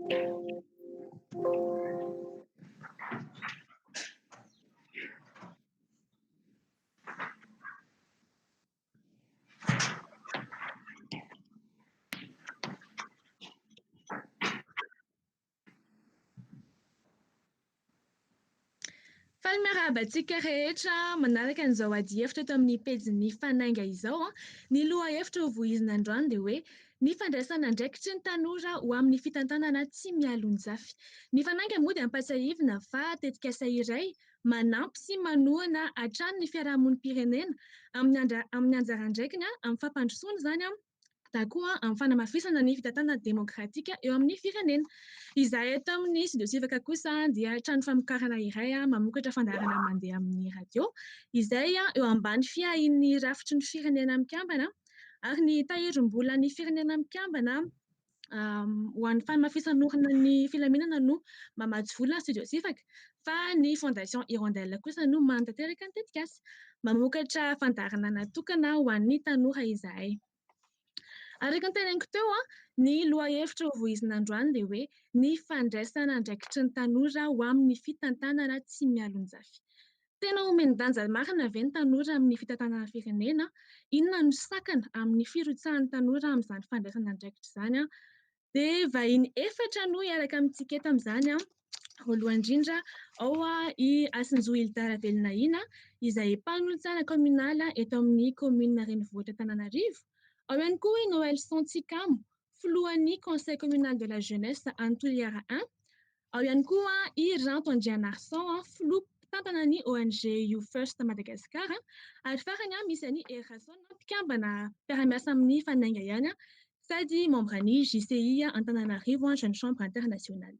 Faly miarahaba antsika rehetra manaraka an'izao adihevitra eto amin'ny pejin'ny Fanainga izao. Ny lohahevitra ho vohizina androany dia hoe ny fandraisana andraikitry ny tanora ho amin'ny fitantanana tsy mialon-jafy. Ny Fanainga moa dia ampahatsiahivina fa tetikasa iray manampy sy manohana hatrany ny fiarahamonim-pirenena amin'ny amin'ny anjara andraikiny amin'ny fampandrosoana izany na koa amin'ny fanamafisana ny fitantanana demokratika eo amin'ny firenena. Izahay eto amin'ny Studio Sifaka kosa dia trano famokarana iray mamokatra fandaharana mandeha amin'ny radio izay eo ambany fiahian'ny rafitry ny firenena mikambana ary ny tahirim-bolan'ny firenena mikambana ho an'ny fanamafisan'orina ny filaminana no mamatsy vola ny Studio Sifaka fa ny Fondation Hirondelle kosa no manatanteraka ny tetikasa. Mamokatra fandaharana natokana ho an'ny tanora izahay. Araka ny teneniko teo, ny lohahevitra ho voizina androany dia hoe ny fandraisana andraikitry ny tanora ho amin'ny fitantanana tsy mialon-jafy. Tena omen-danja marina ve ny tanora amin'ny fitantanana firenena? Inona no sakana amin'ny firotsahan'ny tanora amin'izany fandraisana andraikitra izany? Dia vahiny efatra no hiaraka amintsika eto amin'izany. Voalohany indrindra, ao i Hasinjo Hilda Ravelonahina, izay mpanolotsaina kaominaly eto amin'ny kaominina renivohitra Antananarivo. Ao ihany koa i Noelson Tsikamo, filohan'ny Conseil communal de la jeunesse any Toliara I. Ao ihany koa i Ranto Andrianarison, filoha mpitantana ny ONG You First Madagascar. Ary farany misy an'i Hery Rasaona, mpikambana mpiara-miasa amin'ny Fanainga ihany sady membre ny JCI Antananarivo Jeune Chambre Internationale.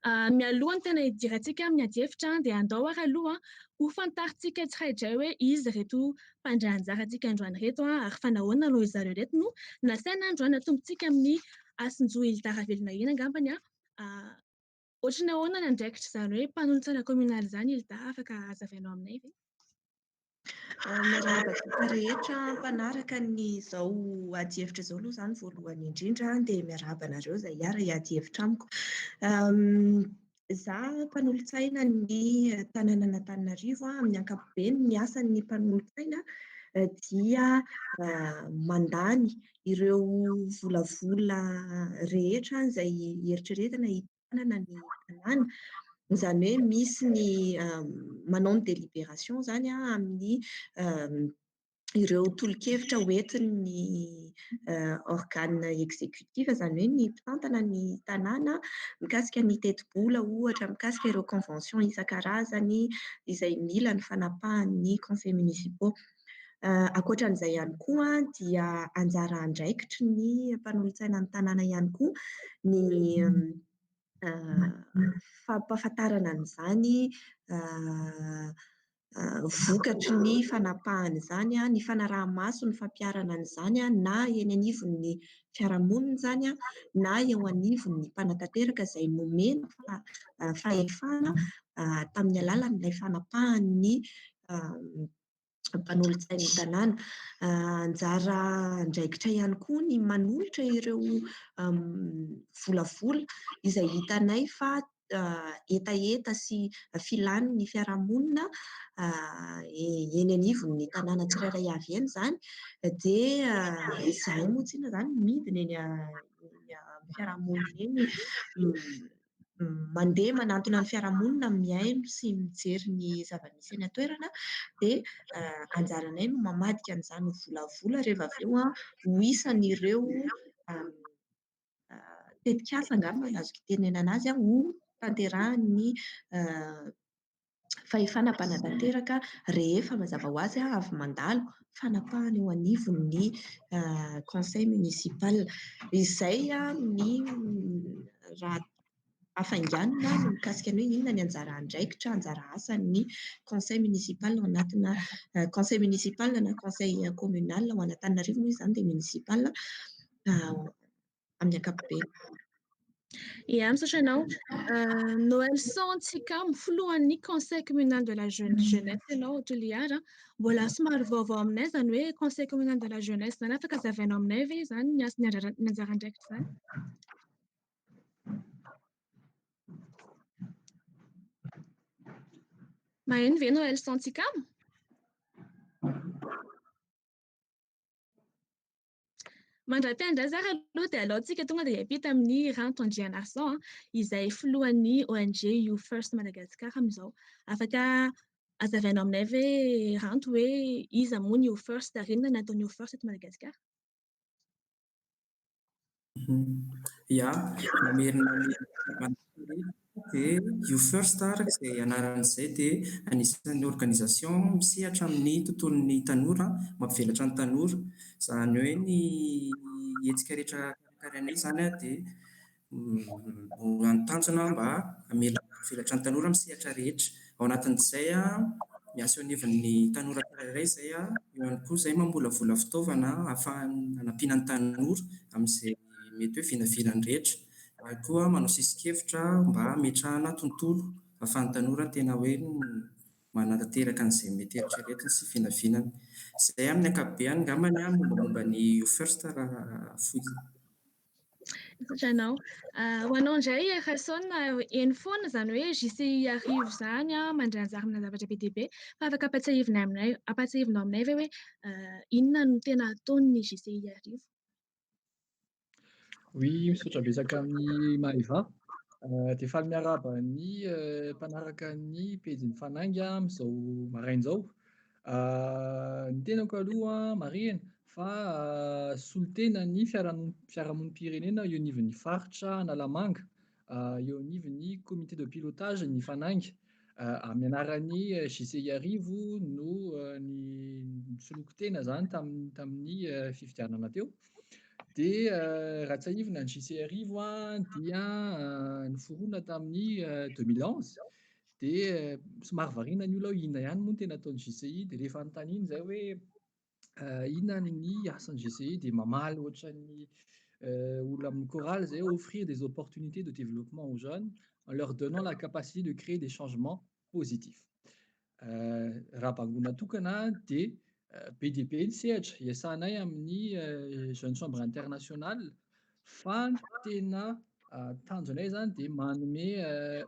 Mialoha ny tena hidirantsika amin'ny adihevitra dia andao ary aloha ho fantarintsika tsiraidray hoe iza ireto mpandray anjara antsika androany ireto ary fa nahoana no zareo ireto no nasaina androany. Atombontsika amin'ny Hasinjo Hilda Ravelonahina angambany. Ohatry ny ahoana ny andraikitra izany hoe mpanolotsaina kaominaly izany Hilda, afaka hazavainao aminay ve? Miarahaba antsika rehetra mpanaraka ny izao adihevitra izao aloha izany voalohany indrindra dia miarahaba anareo izay hiara-hiady hevitra amiko. Izaho mpanolotsaina ny tanànan'Antananarivo amin'ny ankapobeny ny asan'ny mpanolotsaina dia mandany ireo volavola rehetra izay eritreretina hitanana ny tanàna. Izany hoe misy ny manao ny délibération izany amin'ny ireo tolo-kevitra hoentin'ny organe exécutif, izany hoe ny mpitantana ny tanàna mikasika ny tetibola ohatra, mikasika ireo convention isan-karazany izay mila ny fanapahan'ny conseil municipaux. Ankoatran'izay ihany koa dia anjara andraikitry ny mpanolotsaina ny tanàna ihany koa ny fampahafantarana an'izany vokatry ny fanapahana izany, ny fanaraha-maso ny fampiharana an'izany na eny anivon'ny fiarahamonina izany na eo anivon'ny mpanatanteraka izay nomena fahefana tamin'ny alalan'ilay fanapahan'ny mpanolotsain'ny tanàna. Anjara andraikitra ihany koa ny manolotra ireo volavola izay hitanay fa hetaheta sy filan'ny fiarahamonina eny anivon'ny tanàna tsirairay avy eny izany dia izahay moa tsinona izany midina eny amin'ny fiarahamonina eny, mandeha manantona ny fiarahamonina, mihaino sy mijery ny zava-misy eny an-toerana dia anjaranay no mamadika an'izany ho volavola rehefa avy eo ho isan'ireo tetikasa angamba no azoko itenenana azy ho tanterahan'ny fahefana mpanatanteraka rehefa mazava ho azy avy mandalo fanapahana eo anivon'ny conseil municipal. Izay ny raha hafainganina no mikasika ny hoe inona ny anjara andraikitra, anjara asan'ny conseil municipal ao anatina conseil municipal na conseil communal ho an'Antananarivo moa izany dia municipal amin'ny ankapobeny. Ia, misaotra anao. Noelson Tsikamo, filohan'ny conseil communal de la jeunesse ianao Toliara. Mbola somary vaovao aminay izany hoe conseil communal de la jeunesse izany, afaka hazavainao aminay ve izany ny anjara andraikitra izany? Maheno ve Noelson Tsikamo? Mandra-piandry azy ary aloha dia aleontsika tonga dia hiampita amin'ny Ranto Andrianarison izay filohan'ny ONG You First Madagascar amin'izao. Afaka hazavainao aminay ve Ranto hoe iza moa ny You First ary inona no ataon'ny You First eto Madagasikara? Ya, mamerina ny dia You First araka izay anarany izay dia anisan'ny organisation misehatra amin'ny tontolon'ny tanora, mampivelatra ny tanora. Izany hoe ny hetsika rehetra karakarainay izany dia ny tanjona mba hampivelatra ny tanora amin'ny sehatra rehetra. Ao anatin'izay, miasa eo anivon'ny tanora tsirairay izay, eo ihany koa izay mamolavola fitaovana ahafahana hanampiana ny tanora amin'izay mety hoe vinavinany rehetra. Ary koa manao sesi-kevitra mba hametrahana tontolo ahafahan'ny tanora tena hoe manatanteraka an'izay mety eritreretiny sy vinavinany. Izay amin'ny ankapobeny angamba ny mombamomba ny You First raha fohy. Misaotra anao. Ho anao indray Rasaona, eny foana izany hoe JCI Iarivo izany mandray anjara amina zavatra be dia be. Fa afaka ampatsiahivina aminay, ampatsiahivinao aminay ve hoe inona no tena ataon'ny JCI Iarivo? Oui, misaotra betsaka amin'ny Maeva. Dia faly miarahaba ny mpanaraka ny pejin'ny Fanainga amin'izao maraina izao. Ny tenako aloha marihina fa solontenan'ny fiarahamonim-pirenena eo anivon'ny faritra Analamanga, eo anivon'ny comité de pilotage ny Fanainga. Amin'ny anaran'ny JCI Iarivo no nisoloiko tena izany tamin'ny fifidianana teo. Dia raha tsiahivina ny JCI Iarivo dia niforona tamin'ny 2011. Dia somary variana ny olona hoe inona ihany moa no tena ataon'ny JCI. Dia rehefa anontaniana izay hoe inona ny asan'ny JCI dia mamaly ohatran'ny olona amin'ny chorale izay, offrir des opportunités de développement aux jeunes en leur donnant la capacité de créer des changements positifs. Raha bangoina tokana dia be dia be ny sehatra iasanay amin'ny Jeune Chambre Internationale, fa ny tena tanjonay izany dia manome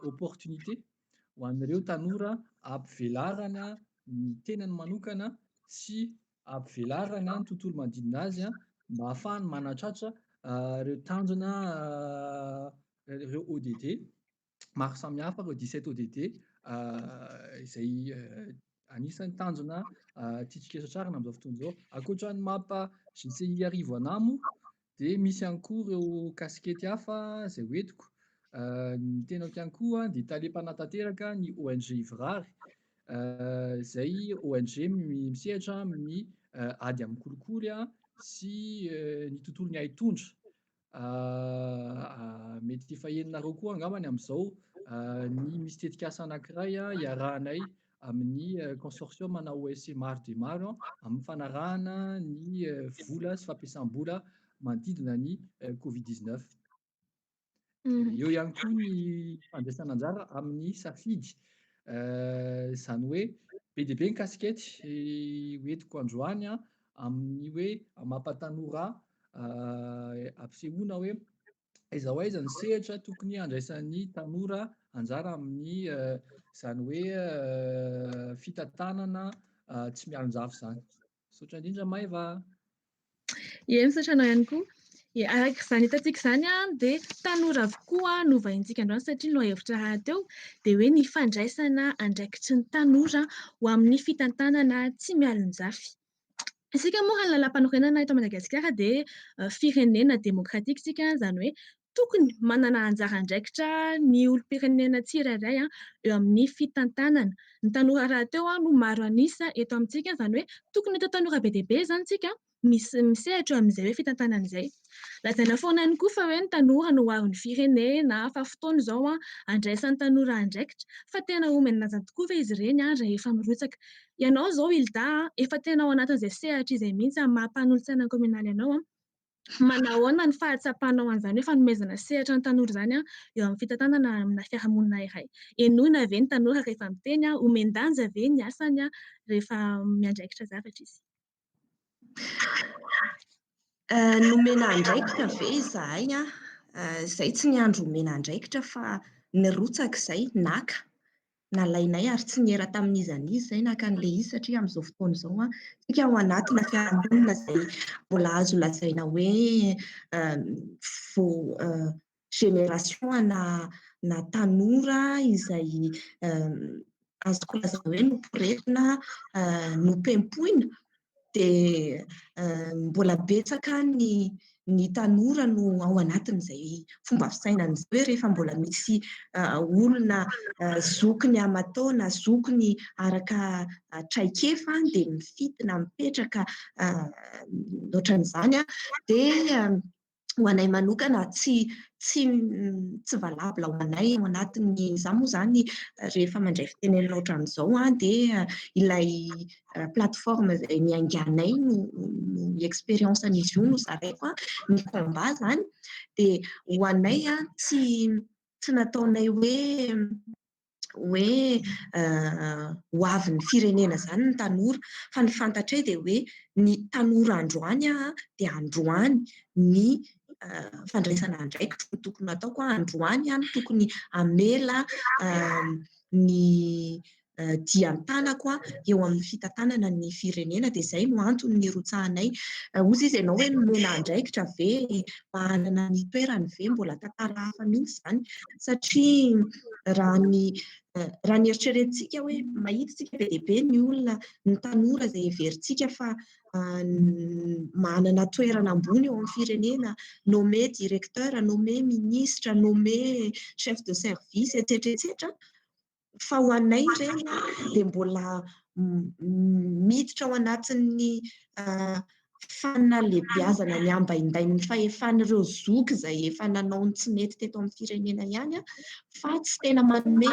opportunité ho an'ireo tanora hampivelarana ny tenany manokana sy hampivelarana ny tontolo manodidina azy mba ahafahany manatratra ireo tanjona, ireo ODD maro samihafa, ireo 17 ODD izay anisan'ny tanjona tiantsika tratrarina amin'izao fotoana izao. Ankoatra ny mampa JCI Iarivo anah moa dia misy ihany koa ireo kasikety hafa izay hoentiko. Ny tenako ihany koa dia tale mpanatanteraka ny ONG Ivrary, izay ONG misehatra amin'ny ady amin'ny kolikoly sy ny tontolon'ny haitondra. Mety efa henonareo koa angambany amin'izao ny misy tetikasa anankiray iarahanay amin'ny consortium na OSC maro dia maro amin'ny fanarahana ny vola sy fampiasam-bola manodidina ny Covid 19. Eo ihany koa ny fandraisana anjara amin'ny safidy. Izany hoe be dia be ny kasikety hoentiko androany amin'ny hoe mampatanora ampisehoana hoe aiza ho aiza ny sehatra tokony handraisan'ny tanora anjara amin'ny izany hoe fitantanana tsy mialon-jafy izany. Misaotra indrindra Maeva. Ie, misaotra anao ihany koa. Ie, araka izany hitantsika izany dia tanora avokoa no vahintsika androany satria ny lohahevitra rahateo dia hoe ny fandraisana andraikitry ny tanora ho amin'ny fitantanana tsy mialon-jafy. Isika moa raha ny lalàmpanorenana eto Madagasikara dia firenena demokratika isika, izany hoe tokony manana anjara andraikitra ny olom-pirenena tsirairay eo amin'ny fitantanana. Ny tanora rahateo no maro an'isa eto amintsika, izany hoe tokony hahita tanora be dia be izany isika misehatra eo amin'izay hoe fitantanana izay. Lazaina foana ihany koa fa hoe ny tanora no ho avin'ny firenena, fa fotoana izao andraisan'ny tanora andraikitra, fa tena omena tokoa ve izy ireny rehefa mirotsaka. Ianao izao Hilda, efa tena ao anatin'izay sehatra izay mihitsy amin'ny maha mpanolotsaina kominaly anao. Manahoana ny fahatsapanao an'izany hoe fanomezana sehatra ny tanora izany eo amin'ny fitantanana amina fiarahamonina iray? Henoina ve ny tanora rehefa miteny, omen-danja ve ny asany rehefa miandraikitra zavatra izy? Nomena andraikitra ve izahay? Izay tsy niandry omena andraikitra fa nirotsaka izay, naka. nalainay ary tsy niera tamin'iza n'iza izay naka an'ilay izy satria amin'izao fotoana izao isika ao anatina fiarahamonina izay mbola azo lazaina hoe vao génération ana tanora izay azoko lazaina hoe noporetina, nopempoina dia mbola betsaka ny tanora no ao anatin'izay fomba fisainana izay hoe rehefa mbola misy olona zokiny aman-taona, zokiny araka traikefa dia mifintina, mipetraka ohatran'izany dia ho anay manokana tsy valable ho anay ao anatin'ny, izaho moa izany rehefa mandray fitenenana ohatran'izao dia ilay plateforme izay niainganay no expérience an'izy io no zaraiko, ny combat izany dia ho anay tsy nataonay hoe ho avin'ny firenena izany ny tanora, fa ny fantatray dia hoe ny tanora androany dia androany ny fandraisana andraikitra no tokony hataoko, androany no tokony hamela ny dian-tanako eo amin'ny fitantanana ny firenena, dia izay no antony nirotsahanay. Hoy izy ianao hoe nomena andraikitra ve, manana ny toerany ve, mbola tantara hafa mihitsy izany, satria raha ny eritreretintsika hoe mahita isika be dia be ny olona, ny tanora izay heverintsika fa manana toerana ambony eo amin'ny firenena, nommé directeur, nommé ministre, nommé chef de service, et cetera, et cetera. Fa ho anay ireny dia mbola miditra ao anatin'ny fanalehibiazana ny ambaindain'ny fahefan'ireo zoky izay efa nanao ny tsy mety teto amin'ny firenena ihany, fa tsy tena manome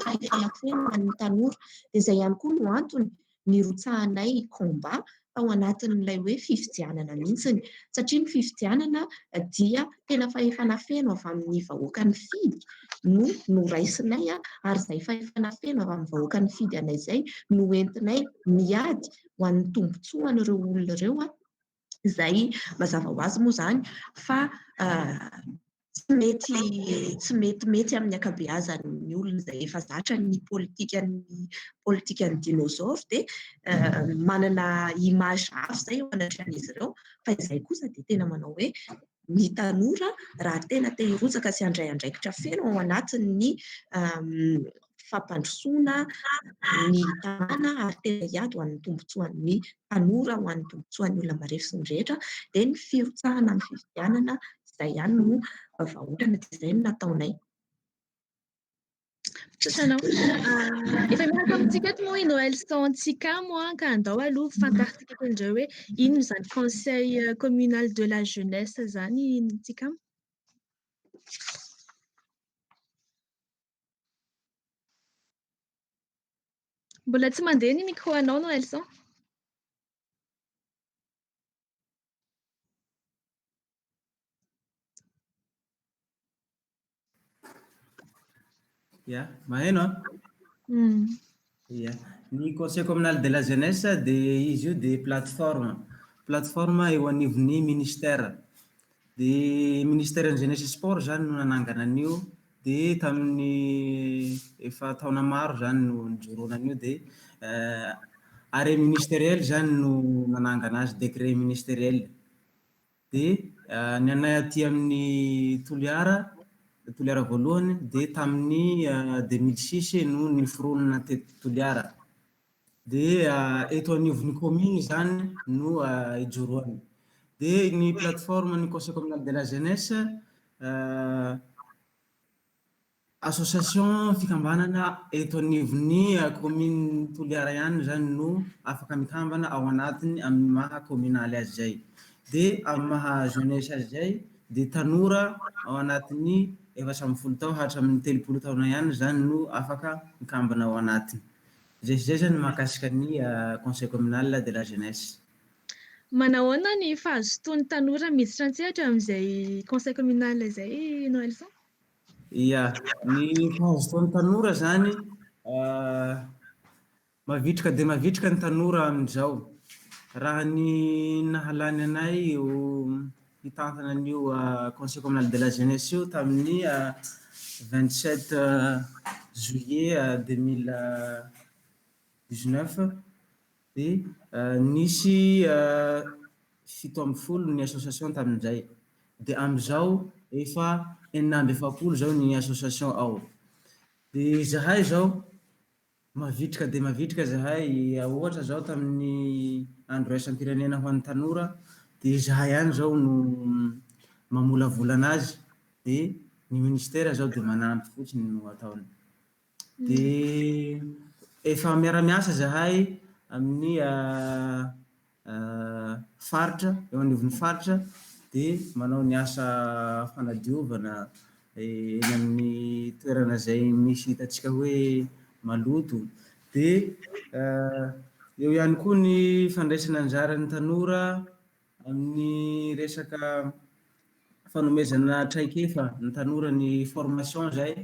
fahefana feno ho an'ny tanora. Dia izay ihany koa no antony nirotsahanay combat tao anatin'ilay hoe fifidianana mihitsiny, satria ny fifidianana dia tena fahefana feno avy amin'ny vahoaka nifidy no noraisinay, ary izay fahefana feno avy amin'ny vahoaka nifidy anay izay no entinay miady ho an'ny tombontsoan'ireo olona ireo, izay mazava ho azy moa izany fa tsy metimety amin'ny ankabeazan'ny olona izay efa zatra ny politikan'ny dinosaure dia manana image hafa izay eo anatrehan'izy ireo, fa izay kosa dia tena manao hoe ny tanora raha tena te hirotsaka sy handray andraikitra feno ao anatin'ny fampandrosoana ny tanàna ary tena hiady ho an'ny tombontsoan'ny tanora, ho an'ny tombontsoan'ny olona marefo sy ny rehetra, dia ny firotsahana amin'ny fifidianana izay ihany no vahaolana, dia izay no nataonay. Misaotra anao. Efa miaraka amintsika eto moa i Noelson Tsikamo, ka andao aloha fantarintsika kely indray hoe inona izany conseil communal de la jeunesse izany Tsikamo? Mbola tsy mandeha ny micro anao Noelson. Ya, maheno an? Ya. Ny conseil communal de la jeunesse dia izy io dia plateforme. Plateforme eo anivon'ny ministère. Dia ministère ny jeunesse et sport zany no nanangana an'io, dia tamin'ny efa taona maro zany no nijoroana an'io, dia arrêt ministériel zany no nanangana azy, décret ministériel. Dia ny anay aty amin'ny Toliara, Toliara voalohany, dia tamin'ny 2006 no niforonana teto Toliara. Dia eto anivon'ny commune zany no ijoroany. Dia ny plateforme ny conseil communal de la jeunesse, association fikambanana eto anivon'ny commune Toliara ihany zany no afaka mikambana ao anatiny amin'ny maha communal azy zay. Dia amin'ny maha jeunesse azy zay, dia tanora ao anatin'ny 14 taona hatramin'ny 30 taona ihany zany no afaka mikambana ao anatiny. Zay zany mahakasika ny conseil communal de la jeunesse. Manahoana ny fahazotoan'ny tanora miditra an-tsehatra amin'izay conseil communal izay, Noelson? Ya, ny fahazotoan'ny tanora zany mavitrika dia mavitrika ny tanora amin'izao. Raha ny nahalany anay io hitantana an'io conseil communal de la jeunesse io tamin'ny 27 juillet 2019 dia nisy 17 ny association tamin'izay. Dia amin'izao efa 46 izao ny association ao. Dia izahay izao mavitrika dia mavitrika izahay, ohatra izao tamin'ny andro iraisam-pirenena ho an'ny tanora dia izahay ihany izao no mamolavola an'azy dia ny ministera izao dia manampy fotsiny no ataony. Dia efa miara-miasa izahay amin'ny faritra, eo anivon'ny faritra dia manao ny asa fanadiovana eny amin'ny toerana izay misy hitantsika hoe maloto. Dia eo ihany koa ny fandraisana anjaran'ny tanora amin'ny resaka fanomezana traikefa ny tanora ny formation izay,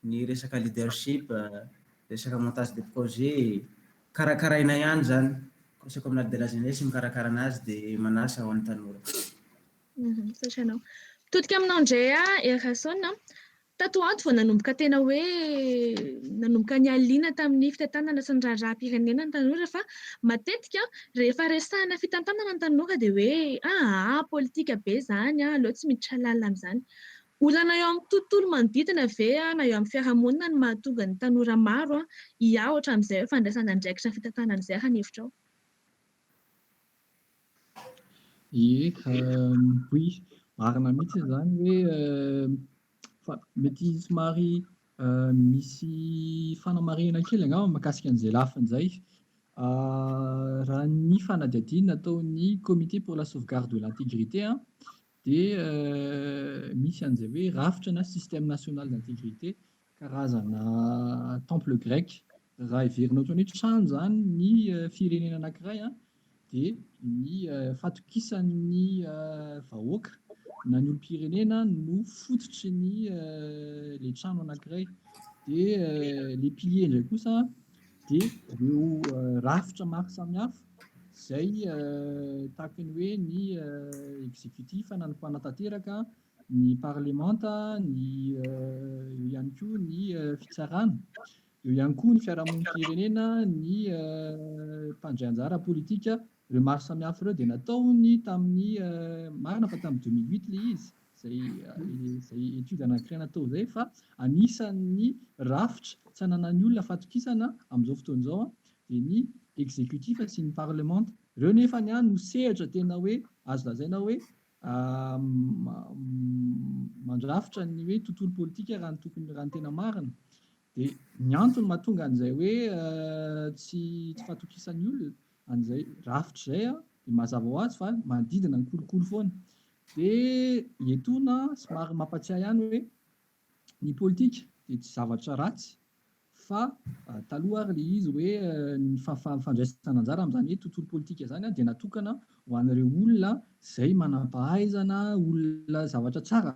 ny resaka leadership, resaka montage de projet, karakaraina ihany izany. Conseil communal de la jeunesse mikarakara anazy dia manasa ho an'ny tanora. Misaotra anao. Mitodika aminao indray aho, Erasona. Tato ho ato vao nanomboka tena hoe nanomboka nialiana tamin'ny fitantanana sy ny raharaham-pirenena ny tanora fa matetika rehefa resahana fitantanana ny tanora dia hoe aa politika be izany, aleo tsy miditra lalina amin'izany. Olana eo amin'ny tontolo manodidina ve na eo amin'ny fiarahamonina no mahatonga ny tanora maro hiahotra amin'izay hoe fandraisana andraikitra ny fitantanana izay raha ny hevitrao? Ie, oui, marina mihitsy izany hoe fa mety somary misy fanamarihana kely angamba mahakasika an'izay lafiny izay. Raha ny fanadihadiana nataon'ny Comité pour la sauvegarde de l'intégrité dia misy an'izay hoe rafitra na système national d'intégrité, karazana temple grec. Raha heverina ohatran'ny hoe trano izany ny firenena anankiray dia ny fahatokisan'ny vahoaka na ny olom-pirenena no fototry ny ilay trano anankiray. Dia ilay pilier indray kosa dia ireo rafitra maro samihafa izay tahaka ny hoe ny exécutif na ny mpanatanteraka, ny parlemanta, ny eo ihany koa ny fitsarana. Eo ihany koa ny fiarahamonim-pirenena, ny mpandray anjara politika, ireo maro samihafa ireo dia nataony tamin'ny, marina fa tamin'ny 2008 ilay izy, izay izay étude anankiray natao izay fa anisan'ny rafitra tsy ananan'ny olona fahatokisana amin'izao fotoana izao dia ny exécutif sy ny parlemanta. Ireo nefany no sehatra tena hoe azo lazaina hoe mandrafitra ny hoe tontolo politika raha ny tokony raha ny tena marina. Dia ny antony mahatonga an'izay hoe tsy tsy fahatokisan'ny olona an'izay rafitra izay dia mazava ho azy fa manodidina ny kolikoly foana. Dia etoana somary mampatsiahy ihany hoe ny politika dia tsy zavatra ratsy fa taloha ary ilay izy hoe ny fandraisana anjara amin'izany hoe tontolo politika izany dia natokana ho an'ireo olona izay manam-pahaizana, olona zavatra tsara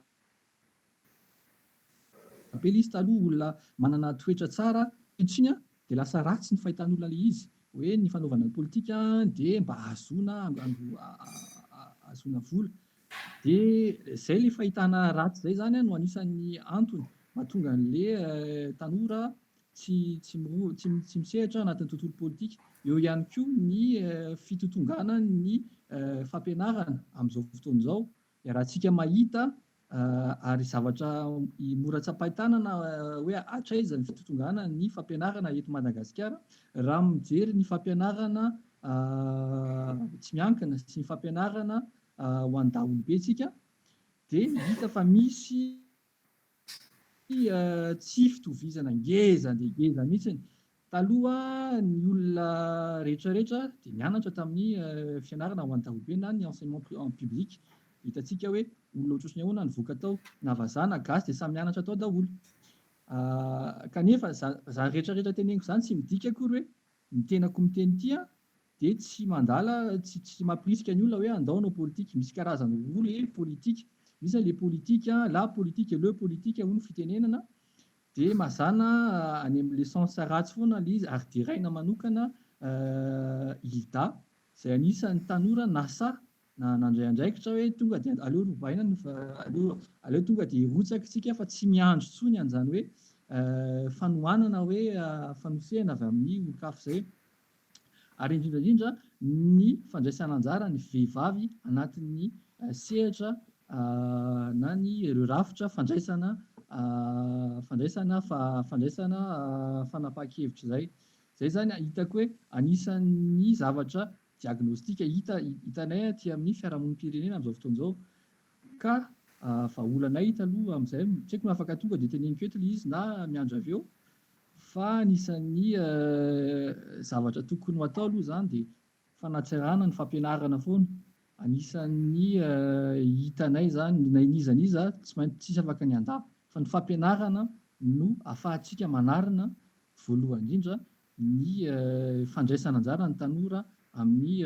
be ilay izy taloha, olona manana toetra tsara. Ankehitriny dia lasa ratsy ny fahitan'olona ilay izy hoe ny fanaovana ny politika dia mba ahazoana ahazoana vola. Dia izay ilay fahitana ratsy izay izany no anisan'ny antony mahatonga an'ilay tanora tsy tsy tsy tsy misehatra anatin'ny tontolo politika. Eo ihany koa ny fitotonganan'ny fampianarana amin'izao fotoana izao. Iarahantsika mahita ary zavatra mora tsapain-tanana hoe hatraiza ny fitotonganan'ny fampianarana eto Madagasikara raha mijery ny fampianarana tsy miankina sy ny fampianarana ho an'ny daholobe isika dia hita fa misy tsy fitovizana ngeza dia ngeza mihitsy. Taloha ny olona rehetra rehetra dia nianatra tamin'ny fianarana ho an'ny daholobe na ny enseignement en public. Hitantsika hoe olona ohatrohatry ny ahoana nivoaka tao, na vazaha na gasy dia samy nianatra tao daholo. Kanefa izany rehetra rehetra teneniko izany tsy midika akory hoe ny tenako miteny ity dia tsy mandala, tsy tsy mampirisika ny olona hoe andao hanao politika. Misy karazany roa le politika. Misy le politika, la politique et le politique hoy ny fitenenana. Dia mazàna any amin'le sens ratsy foana le izy ary deraina manokana Hilda izay anisan'ny tanora nasa na nandray andraikitra hoe tonga dia aleo robaina ny aleo aleo tonga dia hirotsaka isika fa tsy miandry intsony an'izany hoe fanohanana hoe fanosehana avy amin'ny olon-kafa izay. Ary indrindra indrindra ny fandraisana anjara ny vehivavy anatin'ny sehatra na ny ireo rafitra fandraisana fandraisana fandraisana fanapahan-kevitra izay. Izay izany hitako hoe anisan'ny zavatra diagnostic hita hitanay aty amin'ny fiarahamonim-pirenena amin'izao fotoana izao. Ka vahaolana hita aloha amin'izay, tsy haiko na afaka tonga dia teneniko eto ilay izy na miandry avy eo, fa anisan'ny zavatra tokony ho atao aloha izany dia fanatsarana ny fampianarana foana. Anisan'ny hitanay izany na n'iza n'iza tsy maintsy tsisy afaka ny handà fa ny fampianarana no ahafahantsika manarina voalohany indrindra ny fandraisana anjara ny tanora amin'ny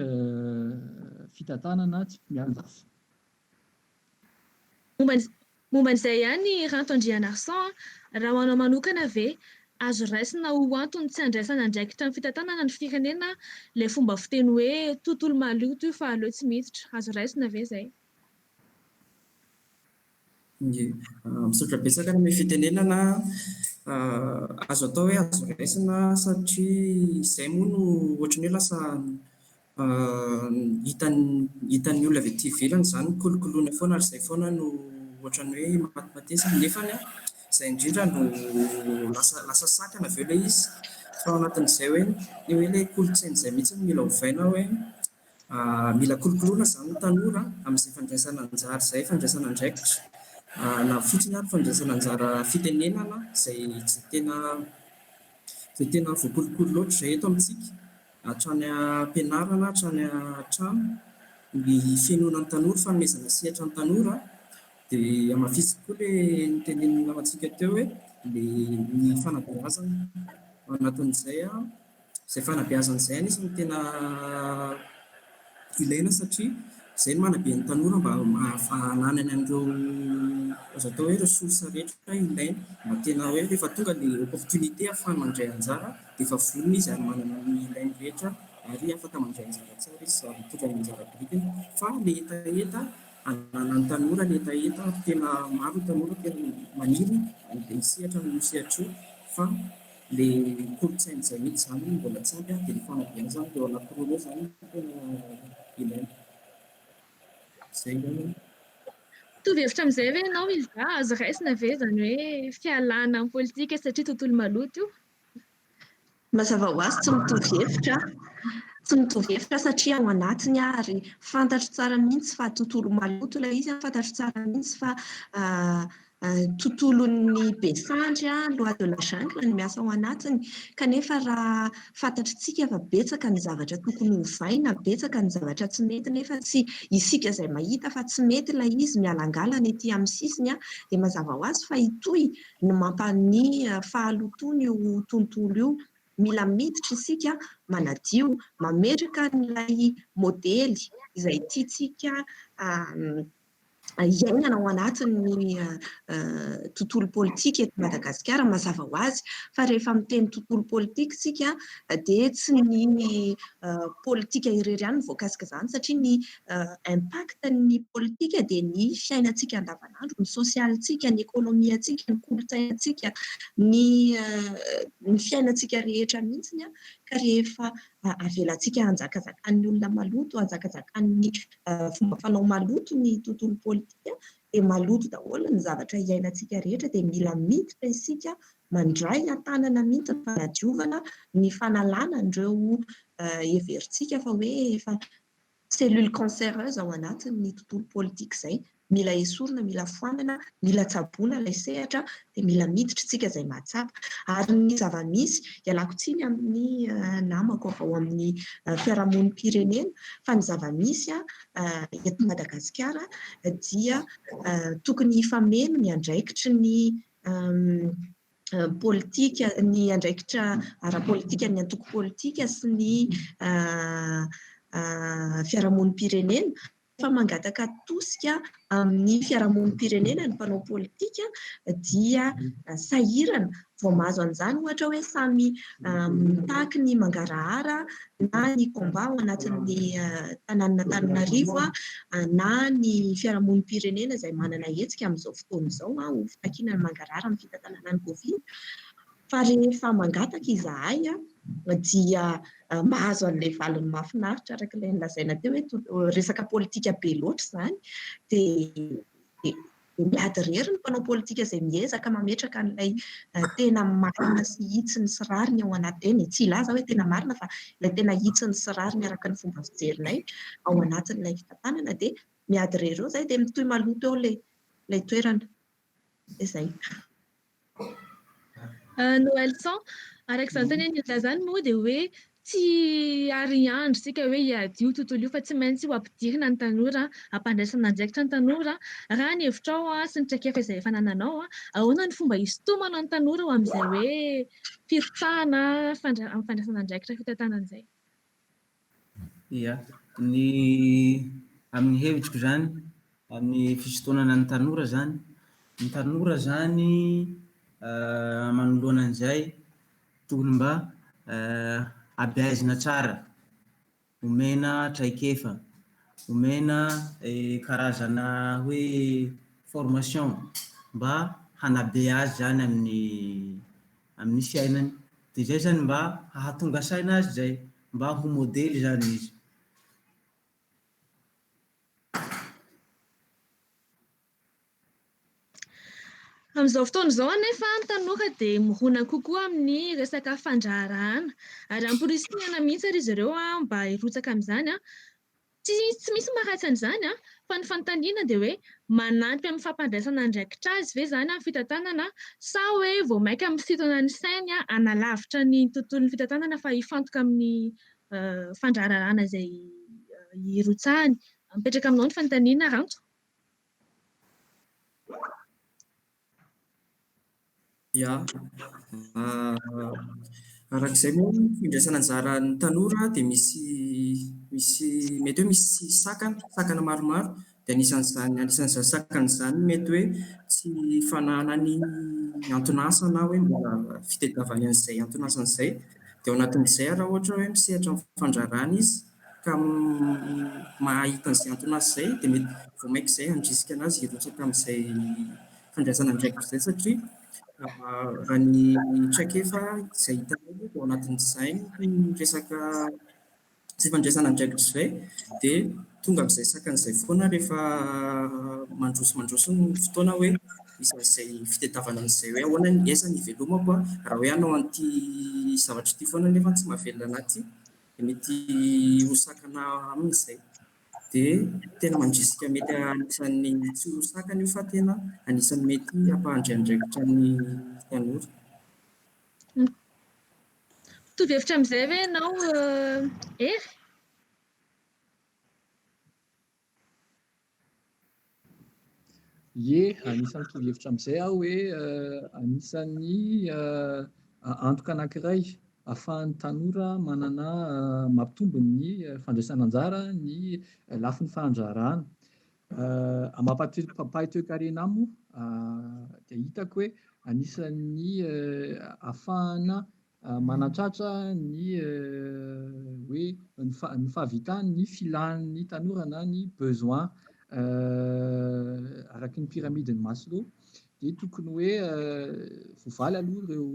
fitantanana tsy miandafy. Momba an'izay ihany Ranto Andrianarison a, raha ho anao manokana ve, azo raisina ho antony tsy handraisana andraikitra amin'ny fitantanana ny firenena ilay fomba fiteny hoe tontolo maloto io fa aleo tsy miditra, azo raisina ve izay? Ie, misaotra betsaka nanome fitenenana. Azo atao hoe azo raisina satria izay moa no ohatran'ny hoe lasa hitan'ny hitan'ny olona avy aty ivelany izany kolokoloina foana ary izay foana no ohatran'ny hoe matimatesana. Nefany an, izay indrindra no lasa lasa sakana avy eo ilay izy. Fa ao anatin'izay hoe ny hoe ilay kolontsaina izay mihitsy no mila ovaina hoe mila kolokoloina izany ny tanora amin'izay fandraisana anjara izay, fandraisana andraikitra na fotsiny ary fandraisana anjara fitenenana izay tsy tena izay tena voakolokolo loatra izay eto amintsika. Hatrany am-pianarana, hatrany an-trano, ny fihenoana ny tanora, fanomezana sehatra ny tanora, dia hamafisiko koa ilay notenenin'ny namantsika teo hoe ilay ny fanabeazana. Ao anatin'izay, izay fanabeazana izay anisan'ny tena ilaina satria izay no manabe ny tanora mba hananany an'ireo azo atao hoe ressources rehetra ilainy mba tena hoe rehefa tonga ilay opportunité ahafahany mandray anjara dia efa vonona izy ary manana ny ilainy rehetra ary afaka mandray anjara tsara izy ary mitondra ny anjara birikiny. Fa ilay hetaheta ananan'ny tanora, ilay hetaheta ary tena maro ny tanora tena maniry an'ilay hisehatra amin'io sehatra io fa ilay kolontsaina izay mihitsy izany no mbola tsy ampy dia ny fanabeazana ireo anankiroa ireo izany no tena ilaina. Izay angamba. Mitovy hevitra amin'izay ve ianao Hilda? Azo raisina ve izany hoe fialana amin'ny politika satria tontolo maloto io? Mazava ho azy tsy mitovy hevitra aho. Tsy mitovy hevitra satria ao anatiny aho ary fantatro tsara mihitsy fa tontolo maloto ilay izy, fantatro tsara mihitsy fa tontolon'ny be sandry, loi de la jungle no miasa ao anatiny. Kanefa raha fantatritsika fa betsaka ny zavatra tokony hovaina, betsaka ny zavatra tsy mety nefa tsy isika izay mahita fa tsy mety ilay izy mialangalana ety amin'ny sisiny dia mazava ho azy fa hitohy ny mampa ny fahalotoana io tontolo io. Mila miditra isika manadio, mametraka an'ilay modely izay tiantsika iainana ao anatin'ny tontolo politika eto Madagasikara, mazava ho azy fa rehefa miteny tontolo politika isika dia tsy ny politika irery ihany no voakasika izany satria ny impact ny politika dia ny fiainantsika andavanandro, ny sosialintsika, ny ekonomiantsika, ny kolontsainantsika, ny ny fiainantsika rehetra mihitsy ka rehefa avelantsika hanjakazakan'ny olona maloto, hanjakazakan'ny fomba fanao maloto ny tontolo politika dia maloto daholo ny zavatra iainantsika rehetra dia mila miditra isika mandray an-tanana mihitsy ny fanadiovana, ny fanalana an'ireo heverintsika fa hoe efa cellule cancéreuse ao anatin'ny tontolo politika izay. Mila esorina, mila foanana, mila tsaboina ilay sehatra dia mila miditra isika izay mahatsapa. Ary ny zava-misy, ialako tsiny amin'ny namako avy ao amin'ny fiarahamonim-pirenena, fa ny zava-misy eto Madagasikara dia tokony hifameno ny andraikitry ny politika, ny andraikitra ara-politika ny antoko politika sy ny fiarahamonim-pirenena. Rehefa mangataka tosika amin'ny fiarahamonim-pirenena ny mpanao politika dia sahirana vao mahazo an'izany, ohatra hoe samy mitaky ny mangarahara na ny combat ao anatin'ny tanànan'Antananarivo na ny fiarahamonim-pirenena izay manana hetsika amin'izao fotoana izao ho fitakiana ny mangarahara amin'ny fitantanana ny Covid. Fa rehefa mangataka izahay dia mahazo an'ilay valiny mahafinaritra araka ilay nolazaina teo hoe resaka politika be loatra izany, dia miady irery ny mpanao politika izay miezaka mametraka an'ilay tena marina sy hitsiny sy rariny ao anaty, eny e, tsy hilaza hoe tena marina fa ilay tena hitsiny sy rariny araka ny fomba fijerinay ao anatin'ilay fitantanana, dia miady irery eo izay, dia mitohy maloto eo ilay toerana. Dia izay. Noelson, araka izany tenenin'i Hilda izany moa dia hoe tsy ary andro isika hoe hiady io tontolo io fa tsy maintsy ho ampidirina ny tanora, hampandraisana andraikitra ny tanora. Raha ny hevitrao sy ny traikefa izay efa anananao, ahoana ny fomba hisintomana ny tanora ho amin'izay hoe firotsahana amin'ny fandraisana andraikitra fitantanana izay? Ia, ny amin'ny hevitriko izany, amin'ny fisintonana ny tanora izany, ny tanora izany manoloana an'izay tokony mba abeazina tsara, omena traikefa, omena karazana hoe formation mba hanabe azy izany amin'ny amin'ny fiainany. Dia izay izany mba hahatonga saina azy izay, mba ho modely izany izy. Amin'izao fotoana izao anefa ny tanora dia mirona kokoa amin'ny resaka fandraharahana ary amporisihana mihitsy ary izy ireo mba hirotsaka amin'izany. Tsy tsy misy maharatsy an'izany fa ny fanontaniana dia hoe manampy amin'ny fampandraisana andraikitra azy ve izany amin'ny fitantanana sa hoe vao mainka misintona ny sainy hanalavitra ny tontolon'ny fitantanana fa hifantoka amin'ny fandraharahana izay hirotsahany? Mipetraka aminao ny fanontaniana Ranto. Ya. Araka izay moa ny fandraisana anjaran'ny tanora dia misy misy mety hoe misy sakana, sakana maromaro. Dia anisan'izany anisan'izany sakana izany mety hoe tsy fananany anton'asa na hoe mbola fitadiavany an'izay anton'asany izay. Dia ao anatin'izay raha ohatra hoe misehatra amin'ny fandraharahana izy ka mahita an'izay anton'asa izay dia mety vao mainka izay handrisika an'azy hirotsaka amin'izay fandraisana andraikitra izay satria raha ny traikefa izay hitanay aloha dia ao anatin'izay ny resaka tsy fandraisana andraikitra izay dia tonga amin'izay sakana izay foana rehefa mandroso mandroso ny fotoana hoe misy an'izay fitadiavana an'izay hoe ahoana ny aiza ny hivelomako raha hoe hanao an'ity zavatra ity foana nefa tsy mahavelona anahy ity dia mety ho sakana aminy izay. Dia tena mandrisika mety anisan'ny tsy ho sakana io fa tena anisan'ny mety hampandray andraikitra ny tanora. Mitovy hevitra amin'izay ve ianao Hery? Ie, anisan'ny mitovy hevitra amin'izay aho hoe anisan'ny antoka anankiray ahafahan'ny tanora manana mampitombo ny fandraisana anjara ny lafiny fandraharahana. Amin'ny maha mpahay toekarena ahy moa dia hitako hoe anisan'ny ahafahana manatratra ny hoe ny fahavitan'ny filan'ny tanora na ny besoin araky ny pyramide-n'i Maslow dia tokony hoe voavaly aloha ireo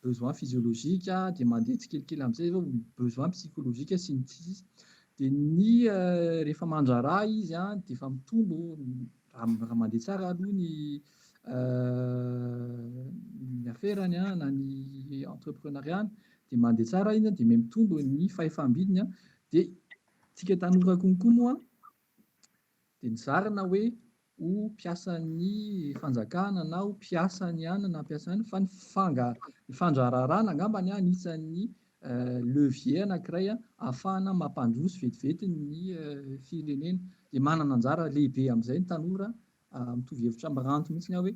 besoin physiologique dia mandeha tsikelikely amin'izay ireo besoin psychologique sy ny sisa. Dia ny rehefa mandraharaha izy dia efa mitombo raha mandeha tsara aloha ny ny aferany na ny entrepreneuriat-ny dia mandeha tsara iny dia mihamitombo ny fahefam-bidiny dia tsika tanora konkoa moa dia nizarina hoe ho mpiasan'ny fanjakana na ho mpiasan'ny any na mpiasan'ny fa ny fanga ny fandraharahana angamba ny anisan'ny levier anankiray ahafahana mampandroso vetivety ny firenena dia manana anjara lehibe amin'izay ny tanora. Mitovy hevitra amin'i Ranto mihitsy aho hoe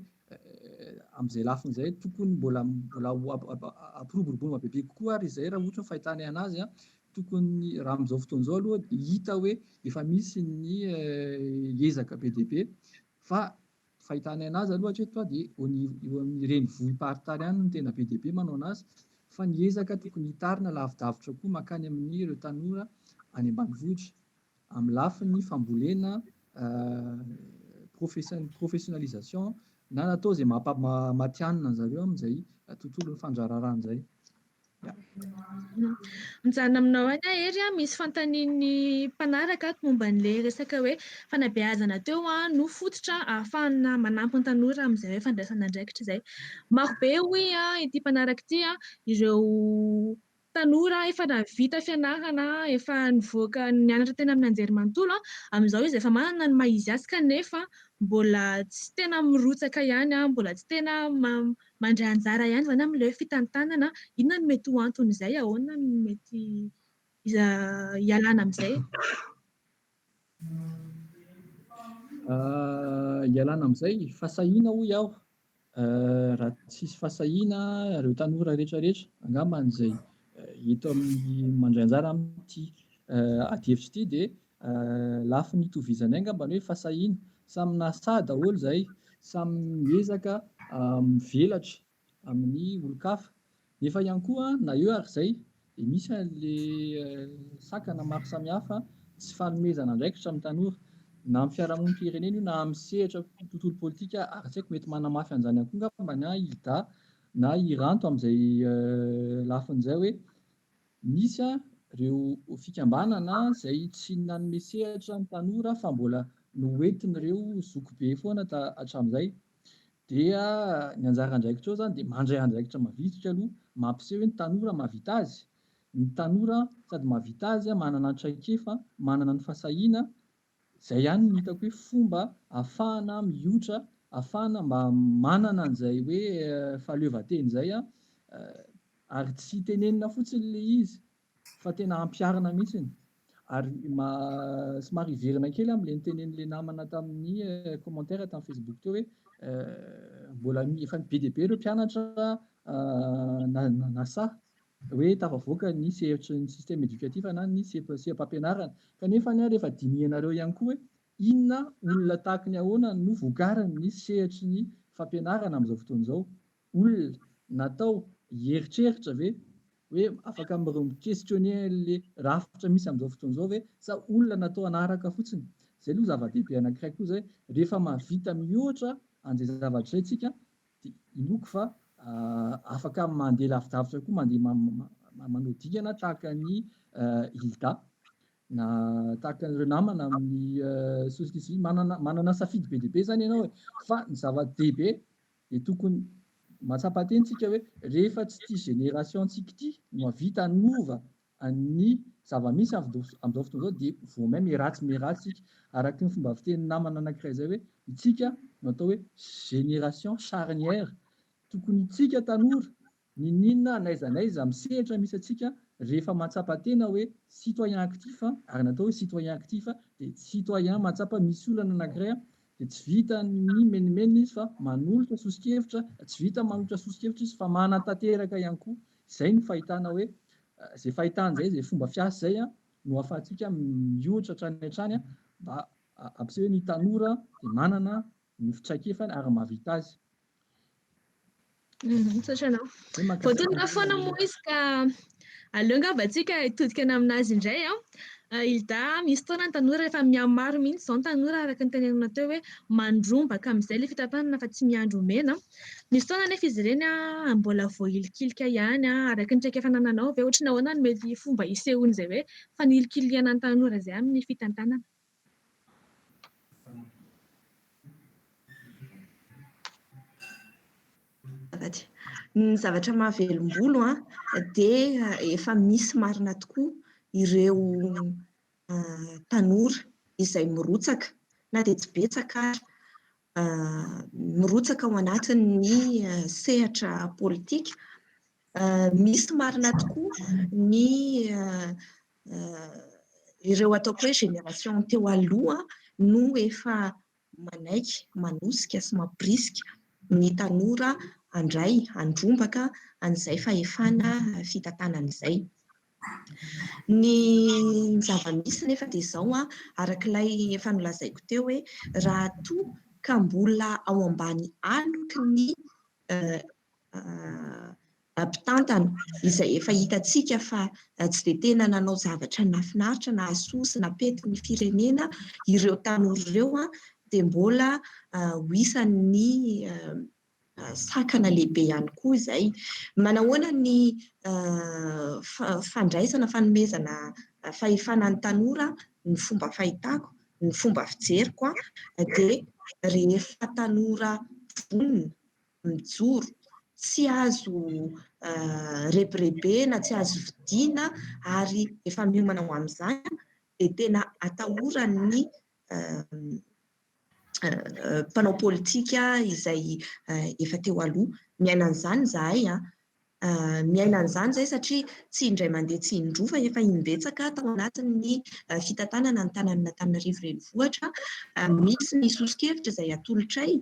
amin'izay lafiny izay tokony mbola mbola ho ampiroboroboana bebe kokoa ary izay raha ohatra ny fahitana anazy. Tokony, raha amin'izao fotoana izao aloha dia hita hoe efa misy ny ezaka be dia be fa fahitanay anazy aloha hatreto dia au niveau, eo amin'ny renivohi-paritany ihany no tena be dia be manao anazy fa ny ezaka tokony hitarina lavidavitra koa mankany amin'ireo tanora any ambanivohitra amin'ny lafiny fambolena, professionnalisation na natao izay maha-matihanina an'zareo amin'izay tontolon'ny fandraharahana izay. Mijanona aminao any aho Hery a, misy fanontanian'ny mpanaraka ato momba an'ilay resaka hoe fanabeazana teo no fototra ahafahana manampy ny tanora amin'izay hoe fandraisana andraikitra izay. Maro be hoy ity mpanaraka ity ireo tanora efa nahavita fianarana, efa nivoaka nianatra teny amin'ny anjerimanontolo, amin'izao izy efa manana ny maha izy azy kanefa mbola tsy tena mirotsaka ihany, mbola tsy tena mandray anjara ihany izany amin'ilay fitantanana. Inona no mety ho anton'izay? Ahoana no mety hialana amin'izay? Hialana amin'izay, fahasahiana hoy aho. Raha tsisy fahasahiana ireo tanora rehetrarehetra angamba izay eto amin'ny mandray anjara amin'ity adihevitra ity dia lafiny itovizanay angamba ny hoe fahasahiana. Samy nahasahy daholo izahay, samy miezaka mivelatra amin'ny olon-kafa. Nefa ihany koa na eo ary izay dia misy an'ilay sakana maro samihafa tsy fanomezana andraikitra amin'ny tanora, na amin'ny fiarahamonim-pirenena io na amin'ny sehatra tontolo politika ary tsy haiko mety manamafy an'izany ihany koa angamba na i Hilda na i Ranto amin'izay lafiny izay hoe misy ireo fikambanana izay tsy nanome sehatra ny tanora fa mbola noentin'ireo zokibe foana hatramin'izay. Dia ny anjara andraikitra eo izany dia mandray andraikitra mavitrika aloha, mampiseho hoe ny tanora mahavita azy, ny tanora sady mahavita azy, manana ny traikefa, manana ny fahasahiana, izay ihany no hitako hoe fomba ahafahana mihoitra, ahafahana mba manana an'izay hoe fahaleovantena izay ary tsy tenenina fotsiny ilay izy fa tena ampiharina mihitsy. Ary somary hiverina kely amin'ilay notenenin'ilay namana tamin'ny commentaire tamin'ny Facebook teo hoe mbola efa be dia be ireo mpianatra nasaha hoe tafavoaka ny sehatry ny système éducatif na ny seha-pampianarana. Kanefa anie rehefa dinihanareo ihany koa hoe inona olona tahaky ny ahoana no vokarin'ny sehatry ny fampianarana amin'izao fotoana izao. Olona natao hieritreritra ve hoe afaka mi-questionner an'le rafitra misy amin'izao fotoana izao ve sa olona natao hanaraka fotsiny? Izay aloha zava-dehibe anankiray koa izay, rehefa mahavita mihoatra an'izay zavatra izay tsika dia inoako fa afaka mandeha lavidavitra koa, mandeha manao dingana tahaka an'i Hilda na tahaka an'ireo namana amin'ny société civile, manana safidy be dia be izany ianao e, fa ny zava-dehibe dia tokony mahatsapa tena isika hoe rehefa tsy ity génération ntsika ity no hahavita hanova ny zava-misy amin'izao fotoana izao dia vao may miharatsy miharatsy isika. Araka ny fomba fitenin'ny namana anankiray izay hoe isika no atao hoe génération charnière. Tokony isika tanora Niniana n'aiza n'aiza amin'ny sehatra misy antsika rehefa mahatsapa tena hoe citoyen actif ary ny atao hoe citoyen actif dia citoyen mahatsapa misy olana anankiray dia tsy vita ny mimenomenona izy fa manolotra soso-kevitra, tsy vita manolotra soso-kevitra izy fa manatanteraka ihany koa. Izay no fahitana hoe izay fahitana izay, izay fomba fiasa izay no ahafahantsika mihoatra hatrany hatrany mba hampiseho hoe ny tanora dia manana ny fitraikefany ary mahavita azy. Misaotra anao. Voatonona foana moa izy ka aleo angamba antsika hitodika any aminazy indray. Hilda, misy fotoana ny tanora efa mihamaro mihitsy izao ny tanora araka ny tenenina teo hoe mandrombaka amin'izay ilay fitantanana fa tsy miandry omena. Misy fotoana anefa izy ireny mbola voahilikilika ihany araka ny traikefa anananao ve? Ohatry ny ahoana no mety fomba hisehoan'izay hoe fanilikilihana ny tanora izay amin'ny fitantanana? Ny zavatra mahavelom-bolo dia efa misy marina tokoa ireo tanora izay mirotsaka na dia tsy betsaka ary mirotsaka ao anatin'ny sehatra politika. Misy marina tokoa ny ireo ataoko hoe génération teo aloha no efa manaiky, manosika sy mampirisika ny tanora handray, handrombaka an'izay fahefana fitantanana izay. Ny zava-misy nefa dia izao, araka ilay efa nolazaiko teo hoe raha toa ka mbola ao ambany aloky ny mpitantana izay efa hitantsika fa tsy dia tena nanao zavatra nahafinaritra, nahasoa sy nampety ny firenena ireo tanora ireo dia mbola ho isan'ny sakana lehibe ihany koa izay. Manahoana ny fandraisana, fanomezana fahefana ny tanora? Ny fomba fahitako, ny fomba fijeriko dia rehefa tanora vonona, mijoro, tsy azo rebirebena, tsy azo vidiana ary efa miomana ho amin'izany dia tena atahoran'ny mpanao politika izay efa teo aloha. Miaina an'izany izahay, miaina an'izany izahay satria tsy indray mandeha tsy indroa fa efa imbetsaka tao anatin'ny fitantanana ny tanànan'Antananarivo Renivohitra. Misy ny soso-kevitra izay atolotray.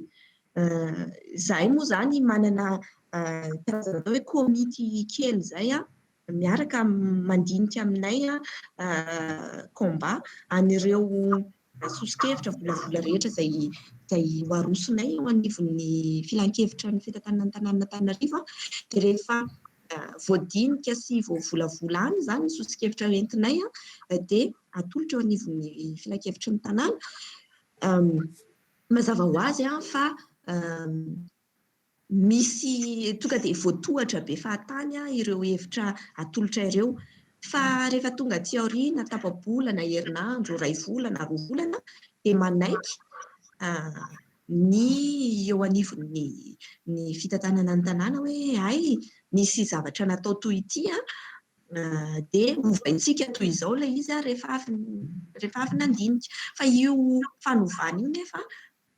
Izahay moa izany manana karazana atao hoe komity kely izay miaraka mandinika aminay combat an'ireo soso-kevitra volavola rehetra izay izay ho arosonay eo anivon'ny filankevitra ny fitantanana ny tanànan'Antananarivo. Dia rehefa voadinika sy voavolavola any izany ny soso-kevitra entinay dia atolotra eo anivon'ny filankevitry ny tanàna. Mazava ho azy fa misy tonga dia voatohatra be fahatany ireo hevitra atolotra ireo. Fa rehefa tonga aty aoriana, tapa-bolana, herinandro, iray volana, roa volana, dia manaiky ny eo anivon'ny ny fitantanana ny tanàna hoe hay nisy zavatra natao toy ity dia ovaintsika toy izao ilay izy rehefa avy nandinika. Fa io fanovana io nefa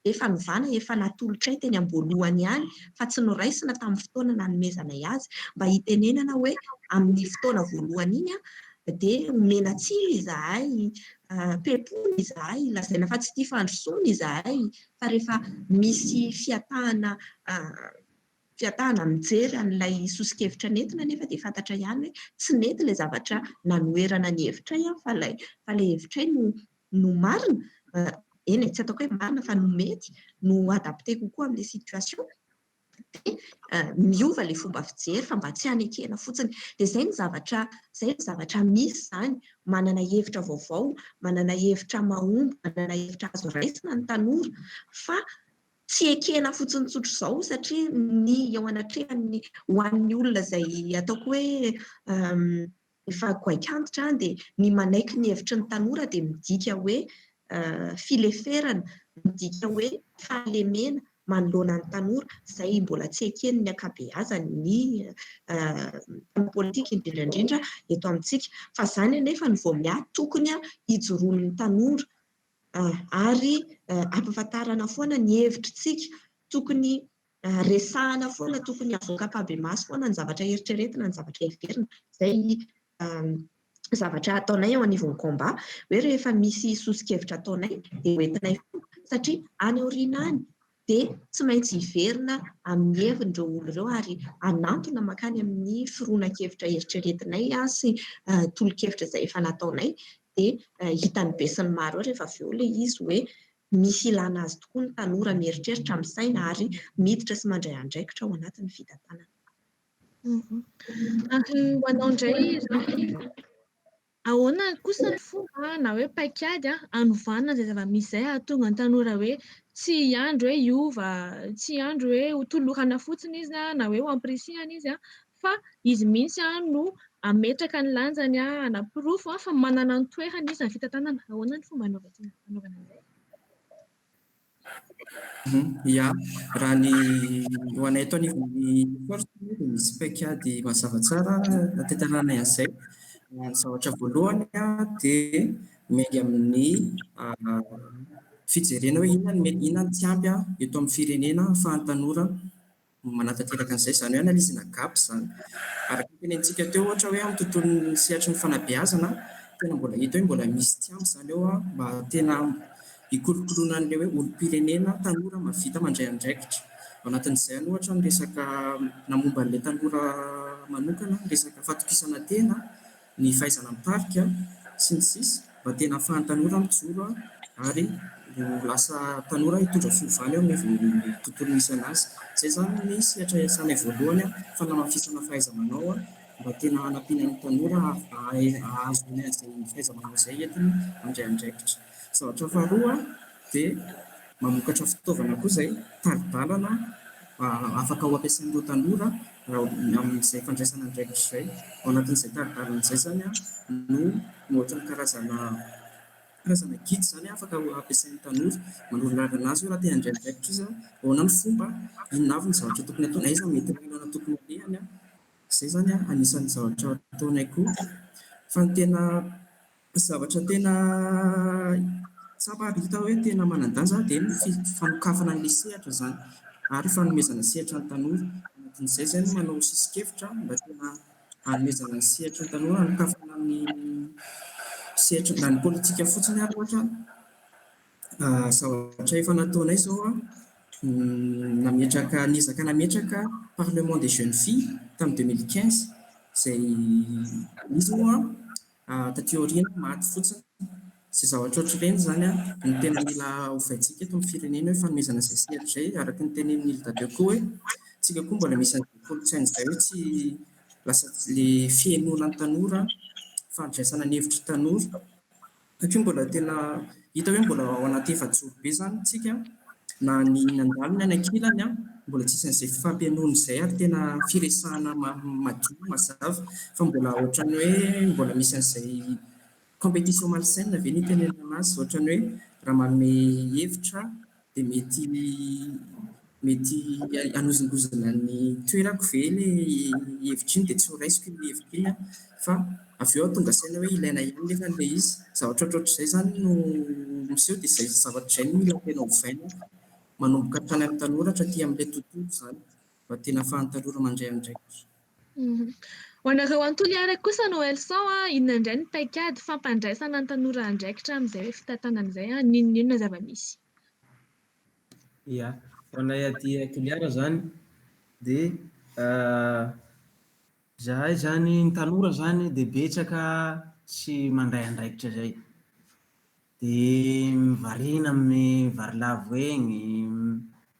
dia fanovana efa natolotray teny am-boalohany ihany fa tsy noraisina tamin'ny fotoana nanomezanay azy mba hitenenana hoe amin'ny fotoana voalohany iny dia omena tsiny izahay, pepony izahay, lazaina fa tsy tia fandrosoana izahay fa rehefa misy fiatahana fiatahana mijery an'ilay soso-kevitra nentina nefa dia fantatra ihany hoe tsy nety ilay zavatra nanoherana ny hevitray fa ilay fa ilay hevitray no no marina, eny e, tsy ataoko hoe marina fa no mety, no adapté kokoa amin'ilay situation, dia miova ilay fomba fijery fa mba tsy hanekena fotsiny. Dia izay ny zavatra izay ny zavatra misy izany, manana hevitra vaovao, manana hevitra mahomby, manana hevitra azo raisina ny tanora fa tsy ekena fotsiny tsotra izao satria ny eo anatrehan'ny ho an'ny olona izay ataoko hoe efa goaik'antitra dia ny manaiky ny hevitry ny tanora dia midika hoe fileferana, midika hoe fahalemena manoloana ny tanora izay mbola tsy eken'ny ankabeazan'ny mpanao politika indrindra indrindra eto amintsika. Fa izany anefa no vao miahy tokony hijoroan'ny tanora ary ampahafantarana foana ny hevitritsika, tokony resahana foana, tokony avoaka ampahibemaso foana ny zavatra eritreretina, ny zavatra heverina. Izay zavatra ataonay eo anivon'ny combat, hoe rehefa misy soso-kevitra ataonay dia hoentinay foana satria any aoriana any dia tsy maintsy hiverina amin'ny heviny ireo olona ireo ary hanantona mankany amin'ny fironan-kevitra eritreretinay sy tolo-kevitra izay efa nataonay dia hitan'ny besinimaro eo rehefa avy eo ilay izy hoe misy ilana azy tokoa ny tanora mieritreritra, misaina ary miditra sy mandray andraikitra ao anatin'ny fitantanana. Ary ho anao indray, ahoana kosa ny fomba na hoe paikady hanovana izay zava-misy izay hahatonga ny tanora hoe tsy hiandry hoe hiova, tsy hiandry hoe ho tolorana fotsiny izy na hoe ho ampirisihana izy fa izy mihitsy no hametraka ny lanjany, hanaporofo fa manana ny toerany izy amin'ny fitantanana. Ahoana ny fomba hanaovana an'izay? Ya, raha ny ho anay eto anivon'ny force dia misy paikady mazava tsara hahatanteranay an'izay. Ny zavatra voalohany dia miainga amin'ny fijerena hoe inona no mety, inona no tsy ampy eto amin'ny firenena ahafahan'ny tanora manatanteraka an'izay, izany hoe analyse-na gap izany. Araka ny tenenintsika teo ohatra hoe amin'ny tontolon'ny sehatry ny fanabeazana, tena mbola hita hoe mbola misy tsy ampy izany eo mba tena hikolokoloana an'ilay hoe olom-pirenena tanora mahavita mandray andraikitra. Ao anatin'izay ohatra ny resaka na momba an'ilay tanora manokana, ny resaka fatokisana tena, ny fahaizana mitarika sy ny sisa mba tena ahafahan'ny tanora mijoro ary ho lasa tanora hitondra fiovana eo anivon'ny tontolo misy an'azy. Izay izany ny sehatra iasanay voalohany, fanamafisana fahaiza-manao mba tena hanampiana ny tanora hahazoany an'izay fahaiza-manao izay entiny mandray andraikitra. Zavatra faharoa dia mamokatra fitaovana koa izay, tari-dalana afaka ho ampiasain'ireo tanora amin'izay fandraisana andraikitra izay. Ao anatin'izay tari-dalana izay izany no ohatran'ny karazana karazana guide izany afaka ampiasain'ny tanora manoro lalana azy hoe raha te handray andraikitra izy, ahoana ny fomba, inona avy ny zavatra tokony ataony, aiza no mety lalana tokony alehany. Izay izany anisan'ny zavatra ataonay koa. Fa ny tena zavatra tena tsapa ary hita hoe tena manan-danja dia ny fanokafana an'ilay sehatra izany ary fanomezana sehatra ny tanora. Anatin'izay izay no manao sisi-kevitra mba tena hanomezana ny sehatra ny tanora, hanokafana ny sehatra na ny politika fotsiny ary ohatra. Zavatra efa nataonay izao, nametraka, niezaka nametraka parlement des jeunes filles tamin'ny 2015 izay izy moa taty aoriana maty fotsiny. Izay zavatra ohatr'ireny izany no tena mila ovaintsika eto amin'ny firenena hoe fanomezana izay sehatra izay, araka ny tenenin'i Hilda teo koa hoe tsika koa mbola misy an'izay kolontsaina izay hoe tsy lasa ilay fihenoana ny tanora, fandraisana ny hevitry ny tanora. Satria mbola tena hita hoe mbola ao anaty efajoro be izany tsika, na ny nandalo ny any ankilany, mbola tsisy an'izay fifampihainoana izay ary tena firesahana madio, mazava, fa mbola ohatran'ny hoe mbola misy an'izay compétition malsaine ve ny itenenana azy, ohatran'ny hoe raha manome hevitra dia mety mety hanozongozona ny toerako ve ilay hevitra iny dia tsy ho raisiko iny hevitra iny fa avy eo aho tonga saina hoe ilaina ihany nefa ilay izy. Zavatra ohatrohatr'izay izany no miseho dia izay zavatra izay no mila tena ovaina manomboka hatrany amin'ny tanora hatraty amin'ilay tontolo izany mba tena ahafahan'ny tanora mandray andraikitra. Ho anareo any Toliara kosa Noelson a, inona indray ny paikady fampandraisana ny tanora andraikitra amin'izay hoe fitantanana izay, n'inon'inona zava-misy? Ia, ho anay aty Toliara izany dia izahay izany, ny tanora izany dia betsaka tsy mandray andraikitra izay. Dia mivarina amin'ny varilavo egny.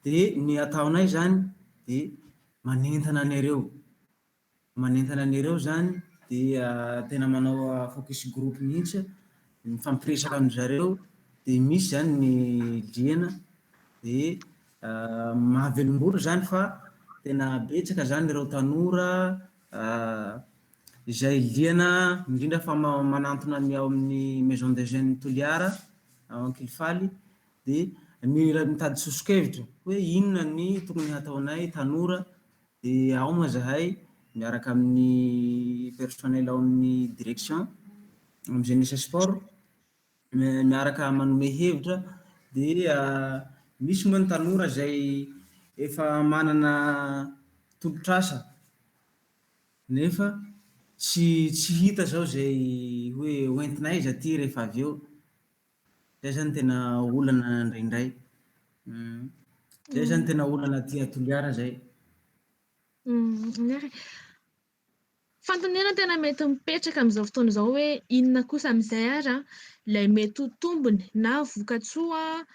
Dia ny ataonay izany dia manentana an'ireo. Manentana an'ireo izany dia tena manao focus group mihitsy, mifampiresaka amin-dry zareo dia misy izany ny liana dia mahavelom-bolo izany fa tena betsaka izany ireo tanora izay liana indrindra fa manantona ny ao amin'ny Maison des Jeunes Toliara ao Ankilifaly dia mila mitady soso-kevitra hoe inona ny tokony hataonay tanora dia ao moa zahay miaraka amin'ny personnel ao amin'ny direction amin'ny jeunesse et sport miaraka manome hevitra dia misy moa ny tanora izay efa manana tolotr'asa Nefa tsy tsy hita zao zay hoe hoentina aiza ty rehefa avy eo. Zay zany tena olana indraindray. Zay zany tena olana aty a Toliara zay. Fanontaniana tena mety mipetraka amin'izao fotoana izao hoe inona kosa amin'izay ary ilay mety ho tombony na vokatsoa,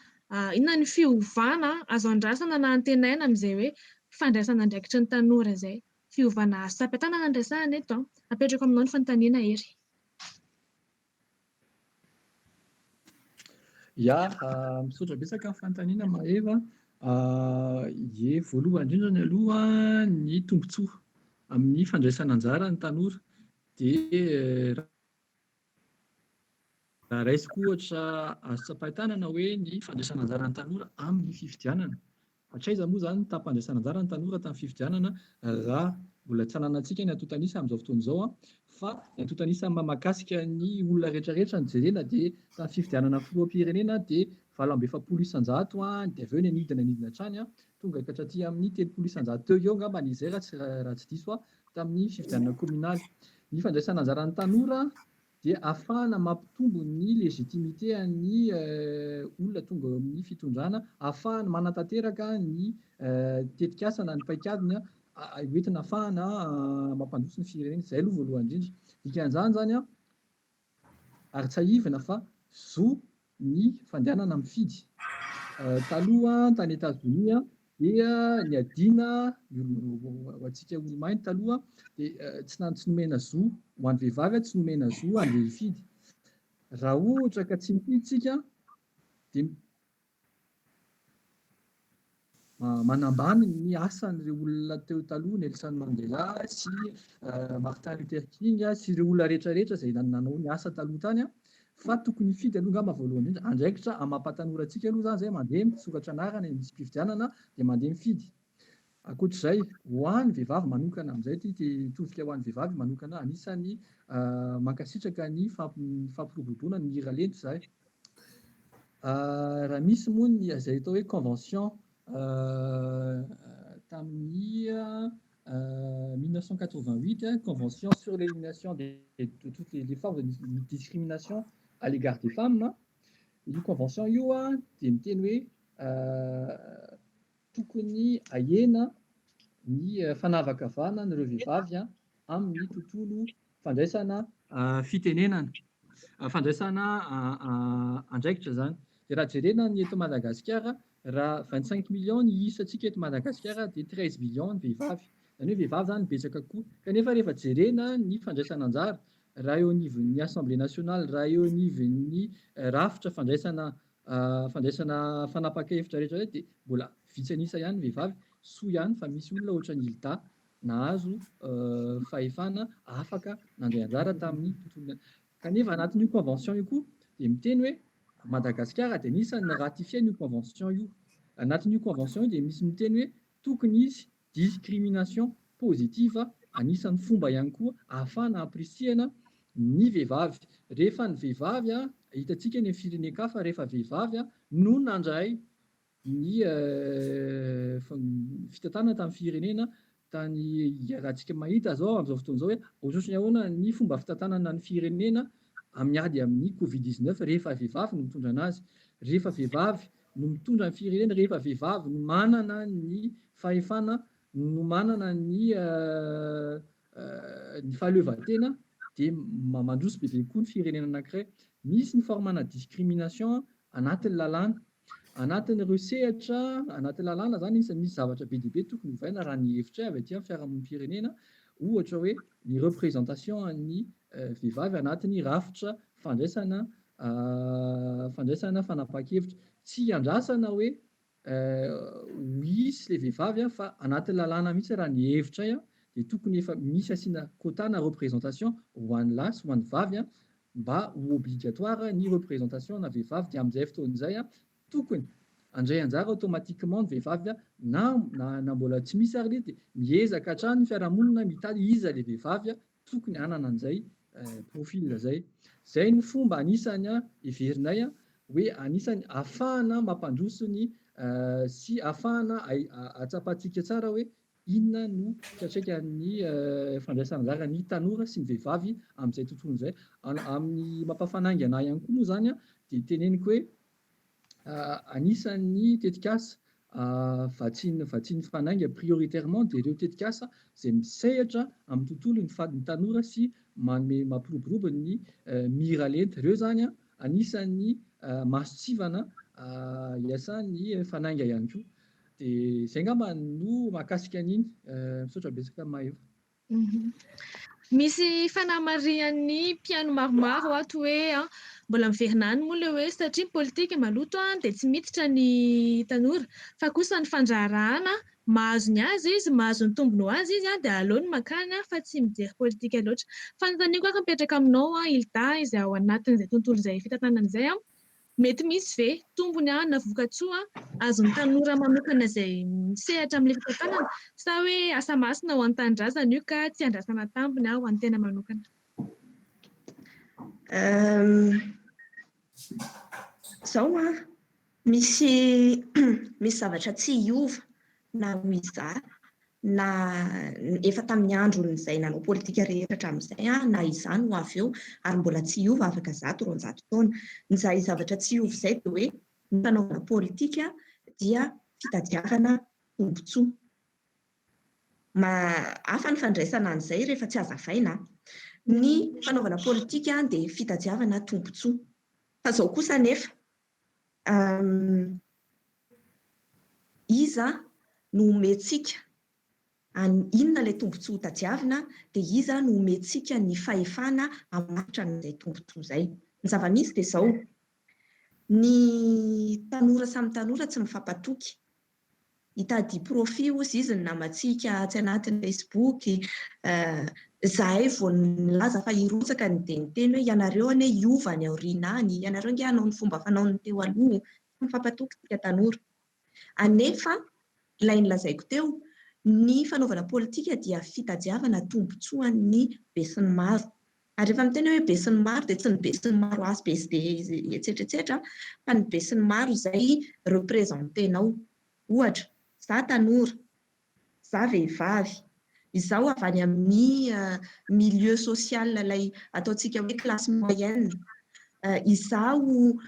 inona ny fiovana azo andrasana na antenaina amin'izay hoe fandraisana andraikitry ny tanora izay. Fiovana azo tsapain-tanana no resahana eto an! Apetrako aminao ny fanontaniana Hery. Ya, misaotra betsaka amin'ny fanontaniana Maeva. Ie, voalohany indrindrany aloha ny tombontsoa amin'ny fandraisana anjara ny tanora dia raha raisiko ohatra azo tsapain-tanana hoe ny fandraisana anjara ny tanora amin'ny fifidianana. Hatraiza moa izany ny taham-pandraisana anjara ny tanora tamin'ny fifidianana raha mbola tsy ananantsika ny antontan'isa amin'izao fotoana izao fa ny antontan'isa mahakasika ny olona rehetra rehetra no jerena dia tamin'ny fifidianana filoham-pirenena dia 48% dia avy eo nianidina nidina hatrany tonga ka hatraty amin'ny 30% teo eo angambany izay raha tsy raha tsy diso aho tamin'ny fifidianana kaominaly. Ny fandraisana anjaran'ny tanora. dia ahafahana mampitombo ny légitimité an'ny olona tonga eo amin'ny fitondrana, ahafahany manatanteraka ny tetikasa na ny paikadiny hoentina ahafahana mampandroso ny firenena. Izay aloha voalohany indrindra. Dikan'izany izany ary tsiahivina fa zo ny fandehanana mifidy. Taloha tany Etazonia dia niadiana ny olona, ho antsika olo-mainty taloha dia tsy tsy nomena zo ho an'ny vehivavy, tsy nomena zo handeha hifidy. Raha ohatra ka tsy mifidy tsika dia Manambany ny asan'ireo olona teo taloha, Nelson Mandela sy Martin Luther King sy ireo olona rehetra rehetra izay nanao ny asa taloha tany fa tokony hifidy aloha angamba voalohany indrindra. Andraikitra amin'ny maha mpatanora antsika aloha izany izay mandeha misoratra anarana eny anivon'ny-pifidianana dia mandeha mifidy. Ankoatr'izay, ho an'ny vehivavy manokana amin'izay ity dia hitodika ho an'ny vehivavy manokana, anisan'ny mankasitraka ny fampiroboroboana ny miralenta izahay. Raha misy moa ny izay atao hoe convention tamin'ny 1988, convention sur l'élimination de toutes les formes de discrimination à l'égard des femmes, io convention io dia miteny hoe tokony ahena ny fanavakavahana an'ireo vehivavy amin'ny tontolo fandraisana fitenenana, fandraisana andraikitra izany. Dia raha jerena ny eto Madagasikara, raha 25 millions ny isantsika eto Madagasikara dia 13 millions ny vehivavy. Izany hoe vehivavy izany betsaka kokoa. Kanefa rehefa jerena ny fandraisana anjara, raha eo anivon'ny Assemblée nationale, raha eo anivon'ny rafitra fandraisana fandraisana fanapahan-kevitra rehetra rehetra dia mbola vitsy an'isa ihany ny vehivavy, soa ihany fa misy olona ohatran'i Hilda nahazo fahefana afaka nandray anjara tamin'ny tontolon'ny kanefa anatin'io convention io koa dia miteny hoe Madagasikara dia anisan'ny ni-ratifier an'io convention io. Anatin'io convention io dia misy miteny hoe tokony hisy Discrimination positive, anisan'ny fomba ihany koa ahafahana hampirisihana ny vehivavy. Rehefa ny vehivavy, hitantsika any amin'ny firenen-kafa, rehefa vehivavy no nandray ny fitantanana tamin'ny firenena, tany iarahantsika mahita izao amin'izao fotoana izao hoe ohatrohatry ny ahoana ny fomba fitantanana ny firenena amin'ny ady amin'ny covid 19 rehefa vehivavy no mitondra an'azy. Rehefa vehivavy no mitondra ny firenena, rehefa vehivavy no manana ny fahefana, no manana ny ny fahaleovantena dia mandroso bebe kokoa ny firenena anankiray. Misy ny forme-na discrimination anatin'ny lalàna. Anatin'ireo sehatra, anatin'ny lalàna izany misy misy zavatra be dia be tokony hovaina raha ny hevitray avy aty amin'ny fiarahamonim-pirenena, ohatra hoe ny représentation an'ny vehivavy anatin'ny rafitra fandraisana fandraisana fanapahan-kevitra. Tsy iandrasana hoe ho hisy ilay vehivavy fa anatin'ny lalàna mihitsy raha ny hevitray dia tokony efa misy asiana quota na représentation ho an'ny lahy sy ho an'ny vavy mba ho obligatoire ny représentation na vehivavy dia amin'izay fotoana izay tokony handray anjara automatiquement ny vehivavy na na mbola tsy misy ary ilay izy dia miezaka hatrany ny fiarahamonina mitady iza ilay vehivavy Tokony hanana an'izay profil izay. Izay no fomba anisany heverinay hoe anisany ahafahana mampandroso ny sy ahafahana ahatsapantsika tsara hoe inona no fiantraikan'ny fandraisana anjara ny tanora sy ny vehivavy amin'izay tontolo izay. Amin'ny mampafanaingana ahy ihany koa moa izany dia teneniko hoe Anisan'ny tetikasa vatsian'ny vatsian'ny Fanainga prioritairement dia ireo tetikasa izay misehatra amin'ny tontolon'ny ny tanora sy manome mampiroborobo ny miralenta. Ireo izany anisan'ny mason-tsivana iasan'ny Fanainga ihany koa. Dia izay angamba no mahakasika an'iny. Misaotra betsaka Maeva. Misy fanamarihan'ny mpihaino maromaro ato hoe mbola miverina any moa ilay hoe satria ny politika maloto dia tsy miditra ny tanora fa kosa ny fandraharahana mahazo ny azy izy, mahazo ny tombony ho azy izy dia aleony mankany fa tsy mijery politika loatra. Fanontaniako ary mipetraka aminao Hilda izay ao anatin'izay tontolo izay fitantanana izay, Mety misy ve tombony na vokatsoa azon'ny tanora manokana izay misehatra amin'ilay fitantanana sa hoe asa masina ho an'ny tanindrazana io ka tsy andrasana tambiny ho an'ny tena manokana? Izao an, misy misy zavatra tsy hiova na ho izaho. na efa tamin'ny andron'izay nanao politika rehetra hatramin'izay na izany ho avy eo ary mbola tsy hiova afaka 100, 200 taona. Izay zavatra tsy hiova izay dia hoe ny fanaovana politika dia fitadiavana tombontsoa. Hafa ny fandraisana an'izay rehefa tsy hazavaina. Ny fanaovana politika dia fitadiavana tombontsoa. Fa izao kosa anefa, iza no omentsika, inona ilay tombontsoa hotadiavina, dia iza no omentsika ny fahefana hamaritra an'izay tombontsoa izay. Ny zava-misy dia izao, ny tanora samy tanora tsy mifampatoky. Hitady profit hozy izy ny namantsika atsy anatin'ny Facebook, izahay vao nilaza fa hirotsaka ny dia niteny hoe ianareo anie hiova any aoriana any, ianareo ange hanao ny fomba fanaon'ny teo aloha, tsy mifampatoky isika tanora. Anefa ilay nolazaiko teo, ny fanaovana politika dia fitadiavana tombontsoan'ny besinimaro. Ary rehefa miteny hoe besinimaro dia tsy ny besinimaro A sy B sy D etsetra etsetra fa ny besinimaro izay représenter-nao. Ohatra, za tanora, za vehivavy, izaho avy any amin'ny milieu social ilay ataontsika hoe classe moyenne, izaho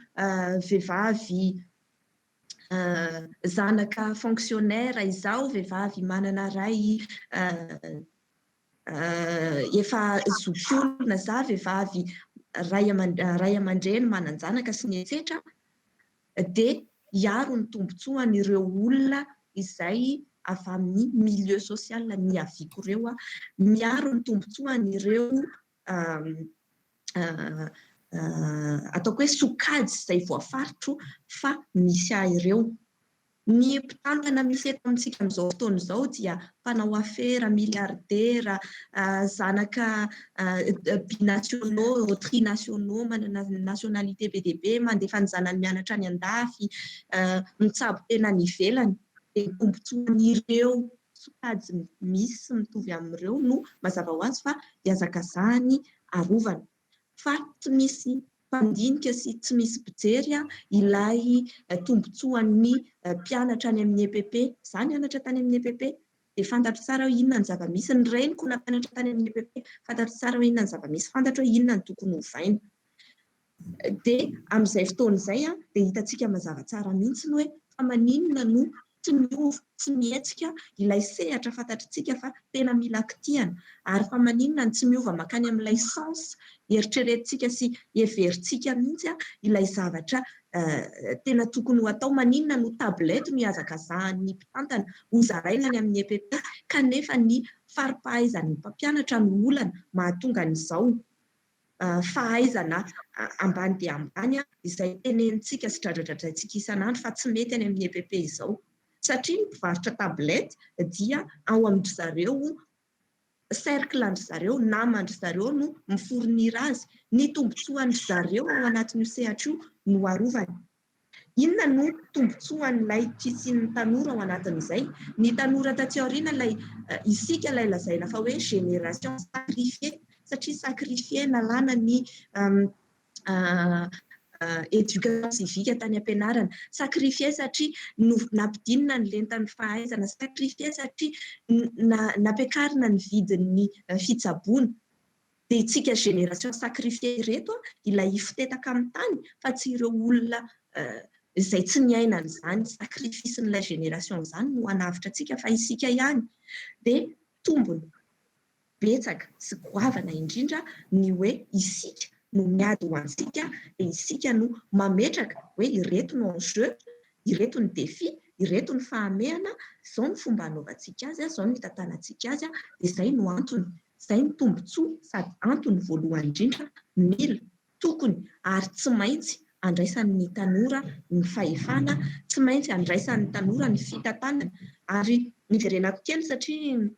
vehivavy zanaka fonctionnaire, izaho vehivavy manana ray efa zokiolona, za vehivavy ray aman-dreny manan-janaka sy ny etsetra, dia hiaro ny tombontsoan'ireo olona izay avy amin'ny milieu social niaviako ireo, miaro ny tombontsoan'ireo ataoko hoe sokajy izay voafaritro fa misy ahy ireo. Ny mpitantana misy eto amintsika amin'izao fotoana izao dia mpanao afera, milliardaire, zanaka binationaux, trinationaux, manana nationalité be dia be, mandefa ny zanany mianatra any an-dafy, mitsabo tena any ivelany. Dia ny tombontsoan'ireo sokajy misy sy mitovy amin'ireo no mazava ho azy fa ihazakazahany arovana. Fa tsy misy mpandinika sy tsy misy mpijery ilay tombontsoan'ny mpianatra any amin'ny EPP. Izaho nianatra tany amin'ny EPP dia fantatro tsara hoe inona ny zava-misy. Ny reniko nampianatra tany amin'ny EPP, fantatro tsara hoe inona ny zava-misy, fantatro hoe inona no tokony hovaina. Dia amin'izay fotoana izay dia hitantsika mazava tsara mihitsy hoe fa maninona no tsy miova, tsy mihetsika ilay sehatra fantatritsika fa tena mila kitihana, ary fa maninona no tsy miova mankany amin'ilay sens eritreretintsika sy heverintsika mihitsy ilay zavatra tena tokony ho atao, maninona no tablette no ihazakazahan'ny mpitantana hozaraina any amin'ny EPP kanefa ny fari-pahaizan'ny mpampianatra no olana mahatonga an'izao fahaizana ambany dia ambany izay tenenintsika sy dradradradraintsika isan'andro fa tsy mety any amin'ny EPP izao. Satria ny mpivarotra tablette dia ao amin-dry zareo cercle an-dry zareo, naman-dry zareo no mi-fournir azy. Ny tombontsoan-dry zareo ao anatin'io sehatra io no arovany. Inona no tombontsoan'ilay fisian'ny tanora ao anatin'izay? Ny tanora taty aoriana ilay isika ilay lazaina fa hoe génération sacrifiée, satria sacrifiée nalana ny éducation civique tany am-pianarana, sacrifiée satria nampidinina ny lentan'ny fahaizana, sacrifiée satria nampiakarina ny vidin'ny fitsaboana. Dia isika génération sacrifiée ireto ilay hifotetaka amin'ny tany fa tsy ireo olona izay tsy niaina an'izany sacrifice-n'ilay génération izany no hanavotra antsika fa isika ihany. Dia tombony betsaka sy goavana indrindra ny hoe isika no miady ho antsika, dia isika no mametraka hoe ireto no enjeu, ireto ny défi, ireto ny fahamehana, izao ny fomba hanaovantsika azy, izao no hitantanantsika azy, dia izay no antony. Izay ny tombontsoa sady antony voalohany indrindra mila, tokony ary tsy maintsy andraisan'ny tanora ny fahefana, tsy maintsy andraisan'ny tanora ny fitantanana. Ary niverenako kely satria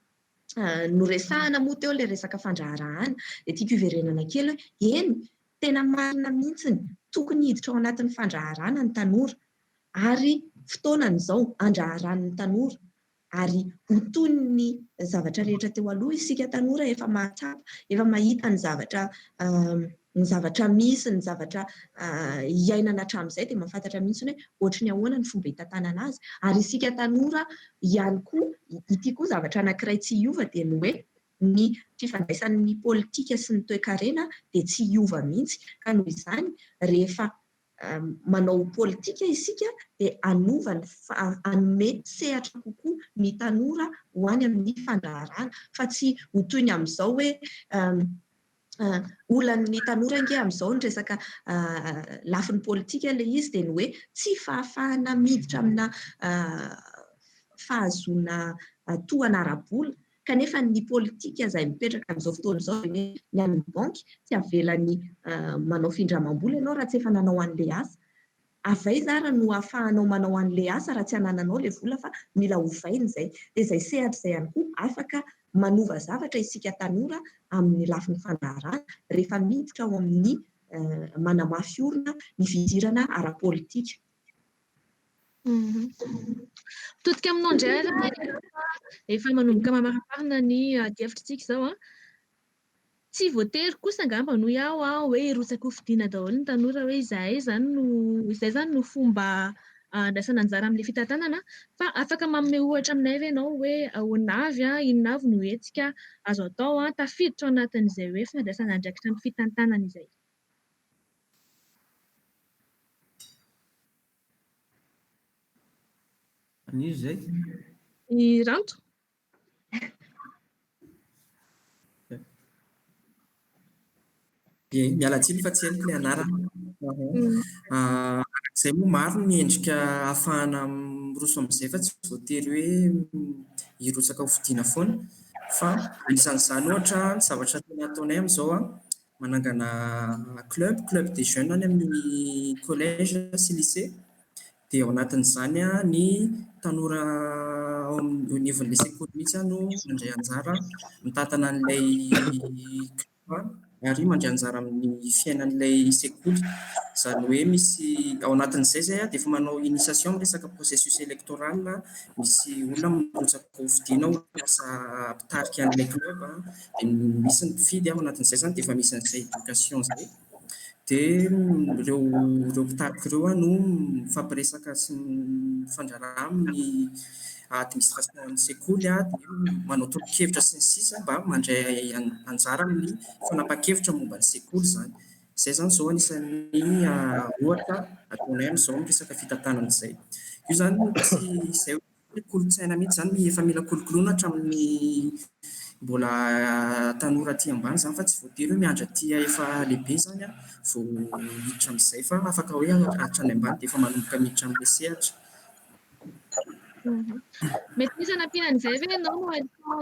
noresahana moa teo ilay resaka fandraharahana, dia tiako hiverenana kely hoe eny, tena marina mihitsy, tokony hiditra ao anatin'ny fandraharahana ny tanora ary fotoanany izao andraharan'ny tanora. Ary ho toy ny zavatra rehetra teo aloha isika tanora efa mahatsapa, efa mahita ny zavatra Ny zavatra misy, ny zavatra iainana hatramin'izay dia mahafantatra mihitsy hoe ohatry ny ahoana ny fomba hitantanana azy. Ary isika tanora ihany koa, ity koa zavatra anankiray tsy hiova dia ny hoe ny fifandraisan'ny politika sy ny toekarena dia tsy hiova mihitsy. Ka noho izany, rehefa manao politika isika dia hanova ny hanome sehatra kokoa ny tanora ho any amin'ny fandraharahana fa tsy ho toy ny amin'izao hoe Olan'ny tanora ange amin'izao ny resaka lafiny politika ilay izy dia ny hoe tsy fahafahana miditra amina fahazoana tohana ara-bola kanefa ny politika izay mipetraka amin'izao fotoana izao dia hoe ny an'ny banky tsy avelany manao findramam-bola ianao raha tsy efa nanao an'ilay asa. Avy aiza ary no ahafahanao manao an'ilay asa raha tsy anananao ilay vola fa mila ovaina izay. Dia izay sehatra izay ihany koa afaka manova zavatra isika tanora amin'ny lafiny fandraharahana rehefa miditra ao amin'ny manamafy orina ny fidirana ara-politika. Mitodika aminao indray ary efa manomboka mamariparina ny adihevitrintsika izao an. Tsy voatery kosa angamba hoy aho hoe hirotsaka ho fidiana daholo ny tanora hoe izahay izany no izay izany no fomba andraisana anjara amin'ilay fitantanana fa afaka manome ohatra aminay ve ianao hoe ahoana avy, inona avy no hetsika azo atao tafiditra ao anatin'izay hoe fandraisana andraikitra amin'ny fitantanana izay? An'iza izay? I Ranto. Ie, miala tsiny fa tsy henoko ilay anarana. Araka izay moa maro ny endrika ahafahana miroso amin'izay fa tsy voatery hoe hirotsaka ho fidiana foana. Fa anisan'izany ohatra ny zavatra tena ataonay amin'izao an, manangana club, club des jeunes any amin'ny collège sy lycée. Dia ao anatin'izany ny tanora ao amin'ny eo anivon'ilay sekoly mihitsy no mandray anjara mitantana an'ilay club ary mandray anjara amin'ny fiainan'ilay sekoly. Izany hoe misy ao anatin'izay izahay dia efa manao initiation amin'ny resaka processus électoral, misy olona mirotsaka hofidiana ho lasa mpitarika an'ilay club dia misy ny mpifidy ao anatin'izay izany dia efa misy an'izay éducation izay. Dia ireo ireo mpitarika ireo no mifampiresaka sy mifandraharaha amin'ny administration-n'ny sekoly dia manao tolo-kevitra sy ny sisa mba mandray anjara amin'ny fanapahan-kevitra momba ny sekoly izany. Izay izany izao anisan'ny ohatra ataonay amin'izao amin'ny resaka fitantanana izay. Io izany tsy izay Ny kolontsaina mihitsy izany efa mila kolokoloina hatramin'ny mbola tanora aty ambany izany fa tsy voatery hoe miandry aty efa lehibe izany vao hiditra amin'izay fa afaka hoe hatrany ambany dia efa manomboka miditra amin'ilay sehatra. Mety misy hanampiana an'izay ve ianao no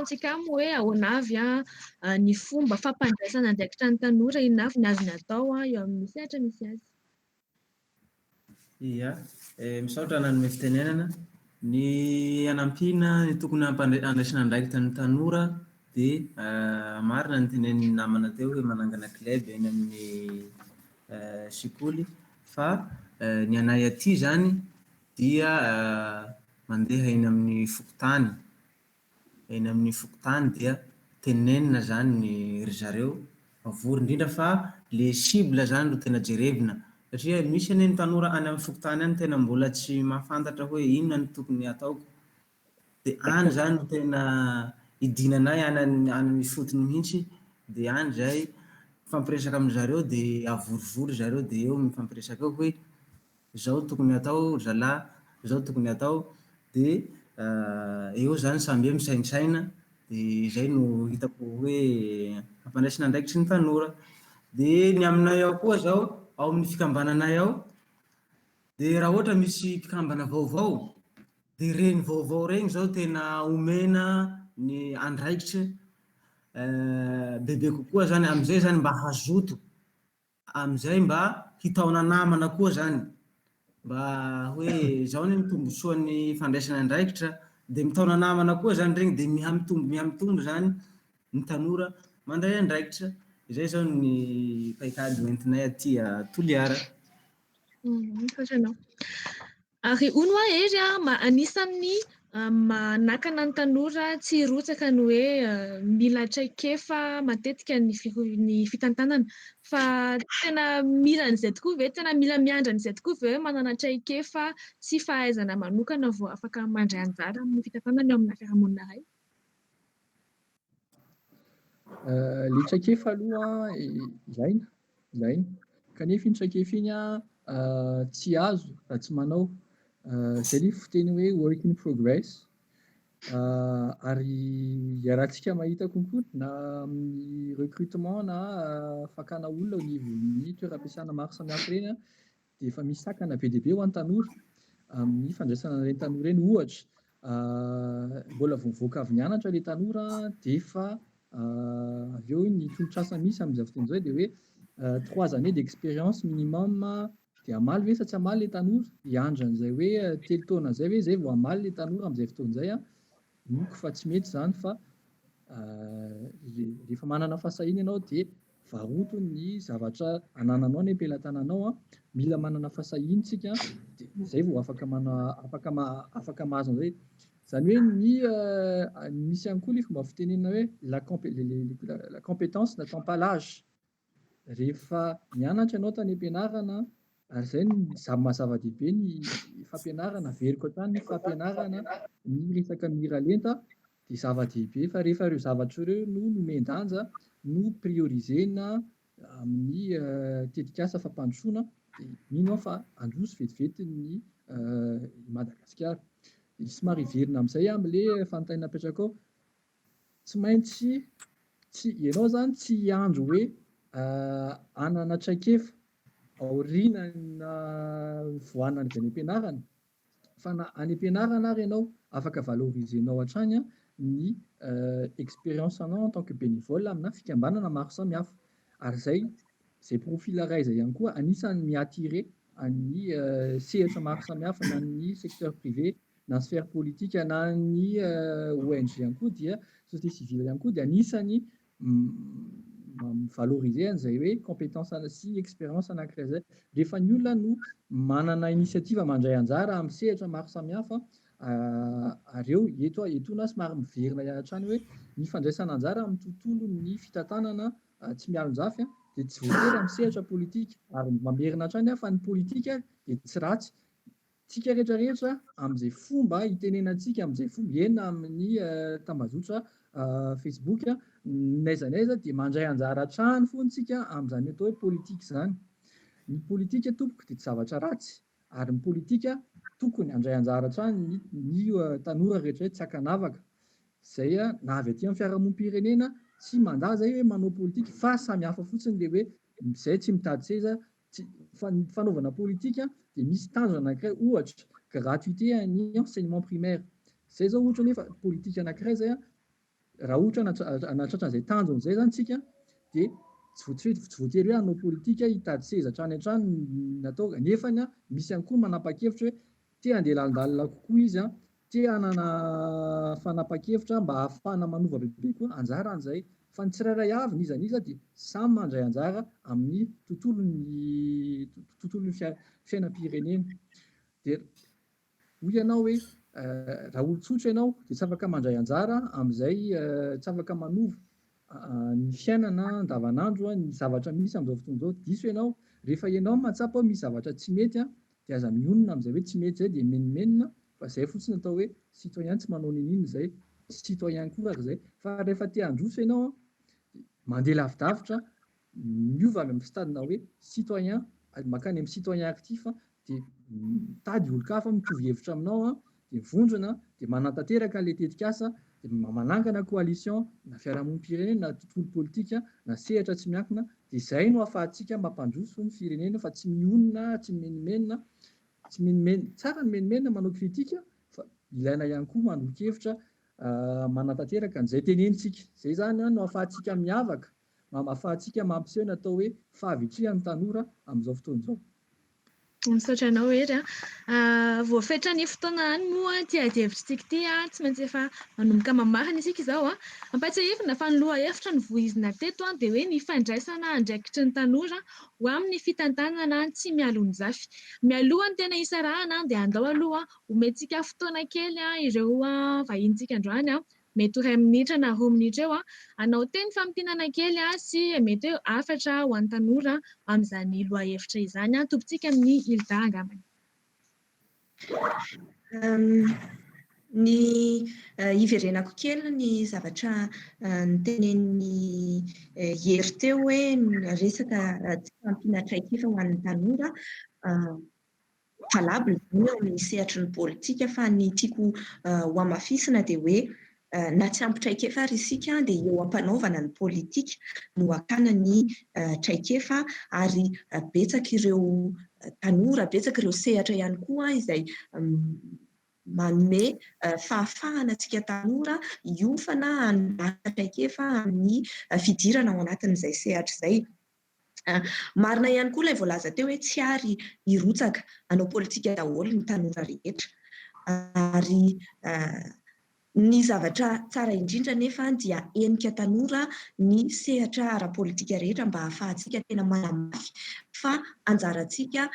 antsika aminy hoe ahoana avy ny fomba fampandraisana andraikitra ny tanora, inona avy ny azony atao eo amin'ny sehatra misy azy? Ia, misaotra nanome fitenenana. Ny hanampiana ny tokony handraisana andraikitra ny tanora dia marina ny tenenin'ny namana teo hoe manangana club eny amin'ny sekoly fa ny anay aty izany dia mandeha eny amin'ny fokontany. Eny amin'ny fokontany dia tenenina zany ny ry zareo avory indrindra fa le cible zany no tena jerevina satria misy anie ny tanora any amin'ny fokontany any tena mbola tsy mahafantatra hoe inona no tokony hataoko de any zany no tena idinanay any any ifotony mihitsy de any zay mifampiresaka amin-dry zareo de avorivory zareo de eo mifampiresaka eo hoe Zao tokony atao ry zalahy, zao tokony atao, de eo zany samby eo misaintsaina, de zay no hitako hoe hampandraisina andraikitry ny tanora. De ny aminay ao koa zao, ao amin'ny fikambananay ao, de raha ohatra misy mpikambana vaovao, de reny vaovao reny zao tena omena ny andraikitra bebe kokoa zany, amizay zany mba hazoto. Amin'izay mba hitaona namana koa zany, mba hoe izao anie ny tombotsoan'ny fandraisana andraikitra, dia mitaona namana koa zany regny dia mihamitombo mihamitombo zany ny tanora mandray andraikitra. Izay zao ny paikady hoentinay aty Toliara. Misaotra anao. Ary hono hoa Hery a, anisan'ny Manakana ny tanora tsy hirotsaka ny hoe mila traikefa matetika ny ny fitantanana. Fa tena mila an'izay tokoa ve? Tena mila miandry an'izay tokoa ve hoe manana traikefa sy fahaizana manokana vao afaka mandray anjara amin'ny fitantanana eo amina fiarahamonina iray? Ilay traikefa aloha ilaina, ilaina. Kanefa iny traikefa iny tsy azo raha tsy manao. Izay ilay fiteny hoe work in progress. Ary iarahantsika mahita konkoa na amin'ny recrutement na fakana olona eo anivon'ny toeram-piasana maro samihafa ireny dia efa misy sakana be dia be ho an'ny tanora amin'ny fandraisana an'ireny tanora ireny. Ohatra, mbola vao mivoaka avy nianatra ilay tanora dia efa avy eo ny tolotr'asa misy amin'izao fotoana izao dia hoe trois années d'expérience minimum dia hamaly ve sa tsy hamaly ilay tanora? Hiandry an'izay hoe 3 taona izay ve izay vao hamaly ilay tanora amin'izay fotoana izay? Inoako fa tsy mety izany fa rehefa manana fahasahiana ianao dia varoto ny zavatra anananao any am-pelatananao an, mila manana fahasahiana isika dia izay vao afaka mana, afaka afaka mahazo an'izay. Izany hoe ny misy ihany koa ilay fomba fitenenana hoe la compé-, la compétence n'attend pas l'âge. Rehefa nianatra ianao tany am-pianarana, ary izay no maha zava-dehibe ny fampianarana, averiko hatrany ny fampianarana, ny resaka miralenta dia zava-dehibe fa rehefa ireo zavatra ireo no nomen-danja, no prioriser-na amin'ny tetikasa fampandrosoana dia mino aho fa handroso vetivety ny i Madagasikara. Dia somary hiverina amin'izay aho amin'ilay fanontaniana napetrakao, tsy maintsy tsy ianao izany tsy hiandry hoe hanana traikefa aorian'ny nivoahana avy any am-pianarana fa na any am-pianarana ary ianao afaka valoriser-nao hatrany ny expérience anao en tant que bénévole amina fikambanana maro samihafa ary izay izay profil iray izay ihany koa anisan'ny mi-attirer an'ny sehatra maro samihafa na ny secteur privé na sphère politique na ny ONG ihany koa dia société civile ihany koa dia anisan'ny mi-valoriser an'izay hoe compétence sy expérience anankiray izay. Rehefa ny olona no manana initiative mandray anjara amin'ny sehatra maro samihafa, ary eo eto etoana somary miverina ihany hatrany hoe ny fandraisana anjara amin'ny tontolon'ny fitantanana tsy mialon-jafy dia tsy voatery amin'ny sehatra politika, ary mamerina hatrany aho fa ny politika dia tsy ratsy. Tsika rehetra rehetra amin'izay fomba itenenantsika, amin'izay fomba, eny amin'ny tambajotra Facebook, n'aiza n'aiza dia mandray anjara hatrany foana tsika amin'izany atao hoe politika izany. Ny politika tompoko dia tsy zavatra ratsy ary ny politika tokony handray anjara hatrany ny ny tanora rehetra tsy ankanavaka. Izay na avy aty amin'ny fiarahamonim-pirenena tsy mandà izay hoe manao politika fa samy hafa fotsiny ilay hoe izay tsy mitady seza Tsy, fa ny fanaovana politika dia misy tanjona anankiray, ohatra, gratuité an'ny enseignement primaire. Izay izao ohatra nefa politika anankiray izay an, raha ohatra hanatratra an'izay tanjona izay izany tsika dia tsy voatery, tsy voatery hoe hanao politika hitady seza hatrany hatrany ny atao, nefany an, misy ihany koa manapa-kevitra hoe te handeha lalindalina kokoa izy an, Te hanana fanapan-kevitra mba hahafahana manova bebe koa, anjarany izay. Fa ny tsirairay avy, n'iza n'iza dia samy mandray anjara amin'ny tontolon'ny tontolon'ny fiainam-pirenena. Dia hoy ianao hoe raha olon-tsotra ianao dia tsy afaka mandray anjara amin'izay, tsy afaka manova ny fiainana andavanandro, ny zavatra misy amin'izao fotoana izao. Diso ianao. Rehefa ianao mahatsapa hoe misy zavatra tsy mety dia aza mionona amin'izay hoe tsy mety izay dia mimenomenona fa izay fotsiny atao hoe citoyen tsy manao n'inon'inona izay, tsy citoyen akory ary izay fa rehefa te handroso ianao an, dia mandeha lavidavitra, miova avy amin'ny stade-na hoe citoyen mankany amin'ny citoyen actif dia mitady olon-kafa mitovy hevitra aminao an, dia mivondrona dia manatanteraka an'ilay tetikasa dia manangana coalition na fiarahamonim-pirenena na tontolo politika na sehatra tsy miankina dia izay no ahafahantsika mampandroso ny firenena fa tsy mionona tsy mimenomenona tsy mimenomenona tsara ny mimenomenona manao critique fa ilaina ihany koa manolo-kevitra manatanteraka an'izay tenenintsika izay izany no ahafahantsika miavaka ahafahantsika mampiseho ny atao hoe fahavitrihan'ny tanora amin'izao fotoana izao. Misaotra anao Hery a. Voafetra ny fotoana any moa ity adihevitrintsika ity a, tsy maintsy efa manomboka mamarana isika izao a. Ampahatsiahivina fa ny lohahevitra novoizina teto dia hoe ny fandraisana andraikitry ny tanora ho amin'ny fitantanana tsy mialonjafy. Mialoha ny tena hisarahana dia andao aloha omentsika fotoana kely ireo vahinintsika androany mety ho iray minitra na roa minitra eo, hanao teny famintinana kely sy mety hoe hafatra ho an'ny tanora amin'izany lohahevitra izany. Tompontsika amin'ny Hilda angambany. Ny hiverenako kely ny zavatra notenenin'i Hery teo hoe resaka tsy fahampiana traikefa ho an'ny tanora. Valable izany eo amin'ny sehatry ny politika fa ny tiako hohamafisina dia hoe na tsy ampy traikefa ary isika dia eo am-panaovana ny politika no hakana ny traikefa ary betsaka ireo tanora, betsaka ireo sehatra ihany koa izay manome fahafahana antsika tanora hiofana hanana traikefa amin'ny fidirana ao anatin'izay sehatra izay. Marina ihany koa ilay voalaza teo hoe tsy ary hirotsaka hanao politika daholo ny tanora rehetra. Ary ny zavatra tsara indrindra anefa dia henika tanora ny sehatra ara-politika rehetra mba hahafahantsika tena manamafy fa anjarantsika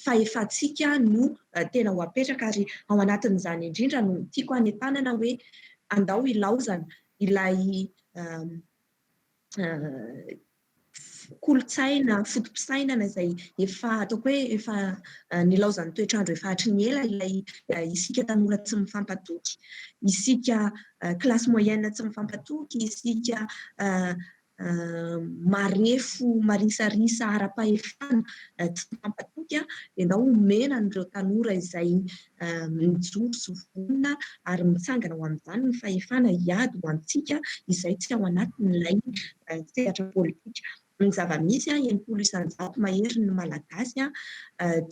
fahefantsika no tena ho apetraka ary ao anatin'izany indrindra no tiako hanentanana hoe andao hilaozana ilay kolontsaina, foto-pisainana izay efa ataoko hoe efa nilaozan'ny toetr'andro efa hatry ny ela ilay isika tanora tsy mifampatoky, isika classe moyenne tsy mifampatoky, isika marefo, marisarisa ara-pahefana tsy mifampatoky, dia ndao omena an'ireo tanora izay mijoro sy vonona ary mitsangana ho amin'izany ny fahefana hiady ho antsika izay tsy ao anatin'ilay sehatra politika. Ny zava-misy, 60% mahery ny Malagasy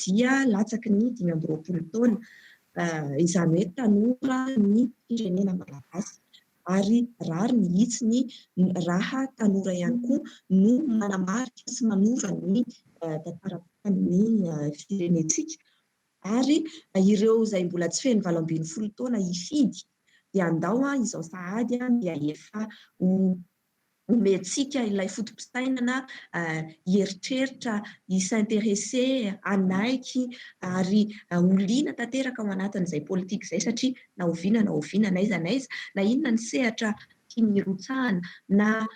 dia latsaky ny 25 taona, izany hoe tanora ny firenena Malagasy. Ary rariny hitsiny raha tanora ihany koa no manamarika sy manova ny tantaram-piainan'ny firenentsika. Ary ireo izay mbola tsy feno 18 taona hifidy dia andao izao sahady dia efa ho omentsika ilay foto-pisainana hieritreritra, hi-s'intéresser, hanaiky ary ho liana tanteraka ao anatin'izay politika izay satria na oviana na oviana na aiza na aiza na inona ny sehatra tiany hirotsahana na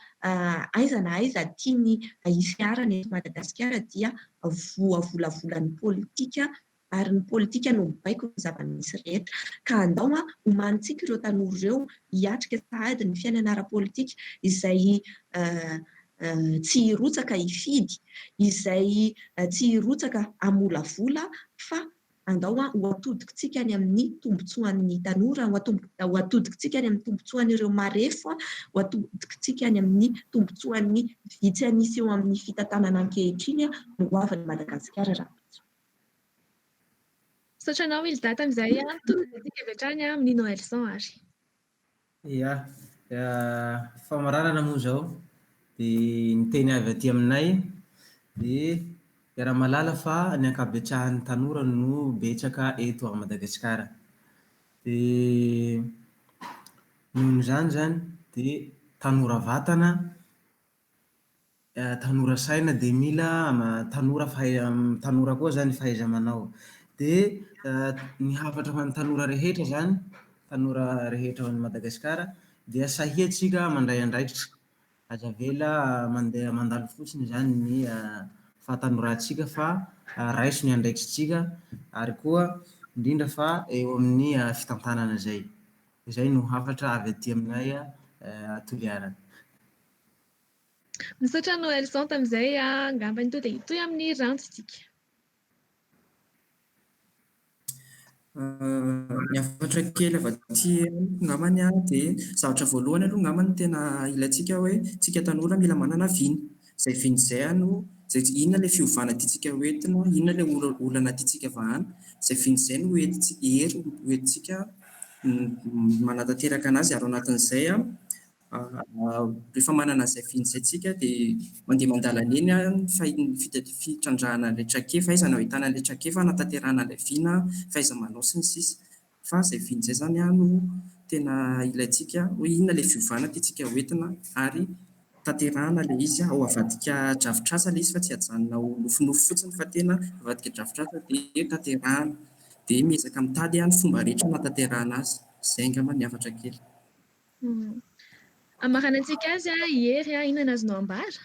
aiza na aiza tiany hiseharana eto Madagasikara dia voavolavolan'ny politika ary ny politika no mibaiko ny zava-misy rehetra. Ka andao homanintsika ireo tanora ireo hiatrika sahady ny fiainana ara-politika izay tsy hirotsaka hifidy, izay tsy hirotsaka hamolavola fa andao ho atodikitsika any amin'ny tombontsoan'ny tanora, ho atodikitsika any amin'ny tombontsoan'ireo marefo, ho atodikitsika any amin'ny tombontsoan'ny vitsy an'isa eo amin'ny fitantanana ankehitriny no ho avin'i Madagasikara rahampitso. Misaotra anao Hilda tamin'izay todintsika avy hatrany amin'ny Noelson ary. Ia, famaranana moa izao dia ny teny avy aty aminay dia iaraha-mahalala fa ny ankabetsahan'ny tanora no betsaka eto Madagasikara. Dia nohon'izany izany dia tanora vatana Tanora saina dia mila tanora fahay tanora koa zany fahaiza-manao. Dia ny hafatra ho an'ny tanora rehetra zany, tanora rehetra ho an'i Madagasikara dia sahia tsika mandray andraikitra. Aza avela mandeha mandalo fotsiny zany ny fahatanorantsika fa raiso ny andraikitsika ary koa indrindra fa eo amin'ny fitantanana izay. Izay no hafatra avy aty aminay Toliara. Misaotra Noelson tamin'izay, angambany tonga dia hitohy amin'ny ranjo isika. Ny hafatra kely avy aty amiko angambany dia zavatra voalohany aloha angambany tena ilaintsika hoe tsika tanora mila manana vina. Izay vina izay no, izay inona ilay fiovana tiantsika ho entina, inona ilay olana tiantsika vahana. Izay vina izay no hoentintsika, hery hoentintsika manatanteraka an'azy ary ao anatin'izay. Rehefa manana izay vina izay isika dia mandeha mandalana eny ny fitrandrahana ilay traikefa, aiza no ahitana ilay traikefa hanatanterahana ilay vina, fahaiza-manao sy ny sisa. Fa izay vina izay izany no tena ilaintsika hoe inona ilay fiovana tiantsika hoentina ary tanterahana ilay izy ao avadika drafitr'asa ilay izy fa tsy ajanona ho nofinofy fotsiny fa tena avadika drafitr'asa dia tanterahana. Dia miezaka mitady ny fomba rehetra hanatanterahana azy. Izay angamba ny hafatra kely. Hamaranantsika azy i Hery, inona no azonao ambara?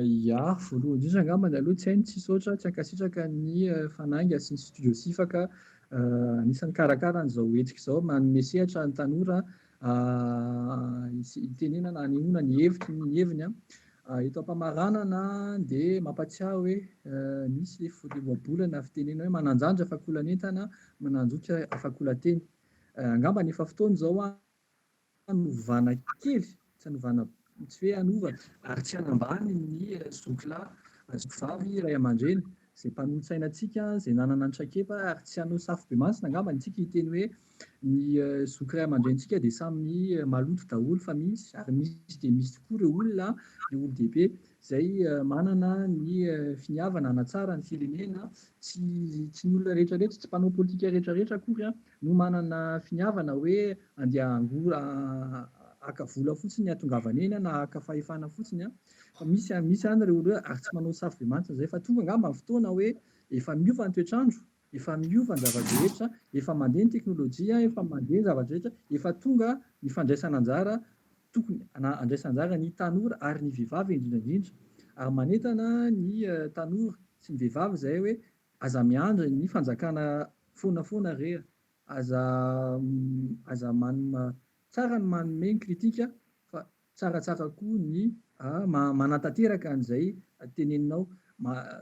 Ya, voalohany indrindra angambany aloha tsy haino tsy hisaotra, tsy hankasitraka ny Fanainga sy ny Studio Sifaka anisan'ny nikarakara an'izao hetsika izao, manome sehatra ny tanora hitenenana, hanehoana ny hevitry ny heviny. Eto am-pamaranana dia mampatsiahy hoe misy ilay ohabolana fitenenana hoe manan-janjo afak'olan'entana, manan-joky afak'olan-teny. Angambany efa fotoana izao hanovana kely, tsy hanovana, tsy hoe hanova ary tsy hanambany ny zoky lahy, zoky vavy, ray aman-dreny, izay mpanolotsaina antsika, izay nanana ny traikefa ary tsy hanao safobemantsina angambany isika hiteny hoe ny zoky ray aman-drenintsika dia samy maloto daholo fa misy ary misy dia misy tokoa ireo olona, ireo olon-dehibe izay manana ny finiavana hanatsara ny firenena, tsy tsy ny olona rehetra rehetra, tsy mpanao politika rehetra rehetra akory no manana finiavana hoe andeha hangora haka vola fotsiny hahatongavana eny na haka fahefana fotsiny fa misy misy ihany ireo olona ary tsy manao safo be mantsy izay fa tonga angamba ny fotoana hoe efa miova ny toetr'andro, efa miova ny zava-drehetra, efa mandeha ny teknolojia, efa mandeha ny zava-drehetra, efa tonga ny fandraisana anjara tokony handraisana anjara ny tanora ary ny vehivavy indrindra indrindra ary manentana ny tanora sy ny vehivavy izay hoe aza miandry ny fanjakana foana foana re a! Aza aza manome tsara ny manome ny critique fa tsaratsara koa ny manatanteraka an'izay teneninao.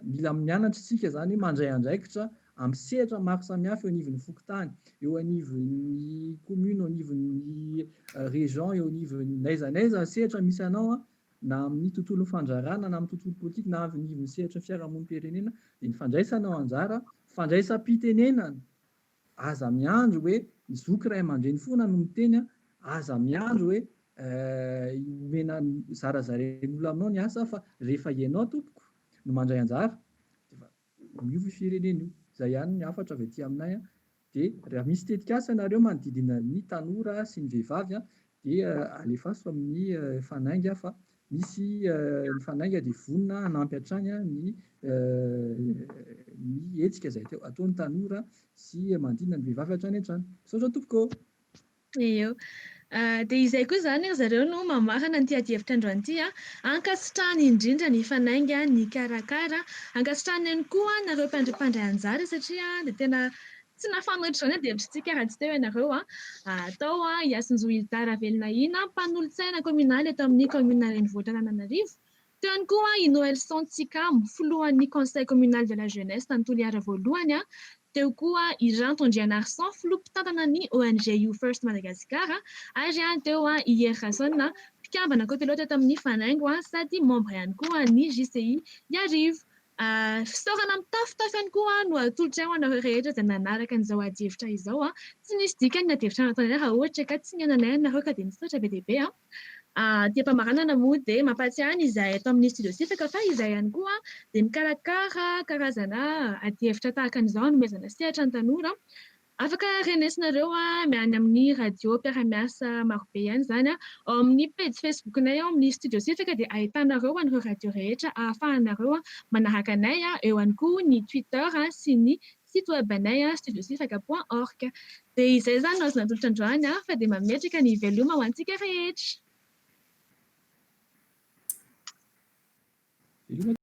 Mila mianatra isika izany hoe mandray andraikitra amin'ny sehatra maro samihafa eo anivon'ny fokontany, eo anivon'ny commune, eo anivon'ny région, eo anivon'ny n'aiza n'aiza sehatra misy anao na amin'ny tontolon'ny fandraharahana na amin'ny tontolo politika na anivon'ny sehatry ny fiarahamonim-pirenena dia ny fandraisanao anjara, fandraisam-pitenenana. Aza miandry hoe ny zoky ray aman-dreny foana no miteny an, aza miandry hoe omena zarazarain'olona aminao ny asa fa rehefa ianao tompoko no mandray anjara dia efa miova io firenena io. Izay ihany ny hafatra avy aty aminay an. Dia raha misy tetikasa nareo manodidina ny tanora sy ny vehivavy an dia alefaso amin'ny Fanainga fa misy ny Fanainga dia vonona hanampy hatrany ny ny hetsika izay ataon'ny tanora sy manodidina ny vehivavy hatrany hatrany. Misaotra tompoko ô! Eo. Dia izay koa izany ry zareo no mamarana an'ity adihevitra androany ity. Ankasitrahana indrindra ny Fanainga nikarakara. Ankasitrahana ihany koa nareo mpandray anjara satria dia tena tsy nahafahana ohatr'izao ny adihevitrintsika raha tsy teo ianareo. Tao i Hasinjo Hilda Ravelonahina, mpanolotsaina kaominaly eto amin'ny kaominina renivohitra Antananarivo. Teo ihany koa i Noelson Tsikamo, filohan'ny Conseil communal de la jeunesse tany Toliara voalohany. Teo koa i Ranto Andrianarison, filoha mpitantana ny ONG You First Madagascar. Ary teo i Hery Rason, mpikambana copilote eto amin'ny Fanaingo sady membre ihany koa ny JCI Iarivo. Fisaorana mitafotafo ihany koa no atolotray ho anareo rehetra izay nanaraka an'izao adihevitra izao. Tsy nisy dikany ny adihevitra nataonay raha ohatra ka tsy nihaino anay ianareo ka dia misaotra be dia be. Aty am-pamaranana moa dia mampahatsiahy ny izahay eto amin'ny Studio Sifaka fa izahay ihany koa dia mikarakara karazana adihevitra tahaka an'izao hanomezana sehatra ny tanora. Afaka renesinareo any amin'ny radio mpiara-miasa marobe ihany izany. Ao amin'ny pejy Facebook-nay ao amin'ny Studio Sifaka dia ahitanareo an'ireo radio rehetra ahafahanareo manaraka anay. Eo ihany koa ny Twitter sy ny site web anay studiosifaka point org. Dia izay izany no azo natolotra androany fa dia mametraka ny veloma ho antsika rehetra. Veloma.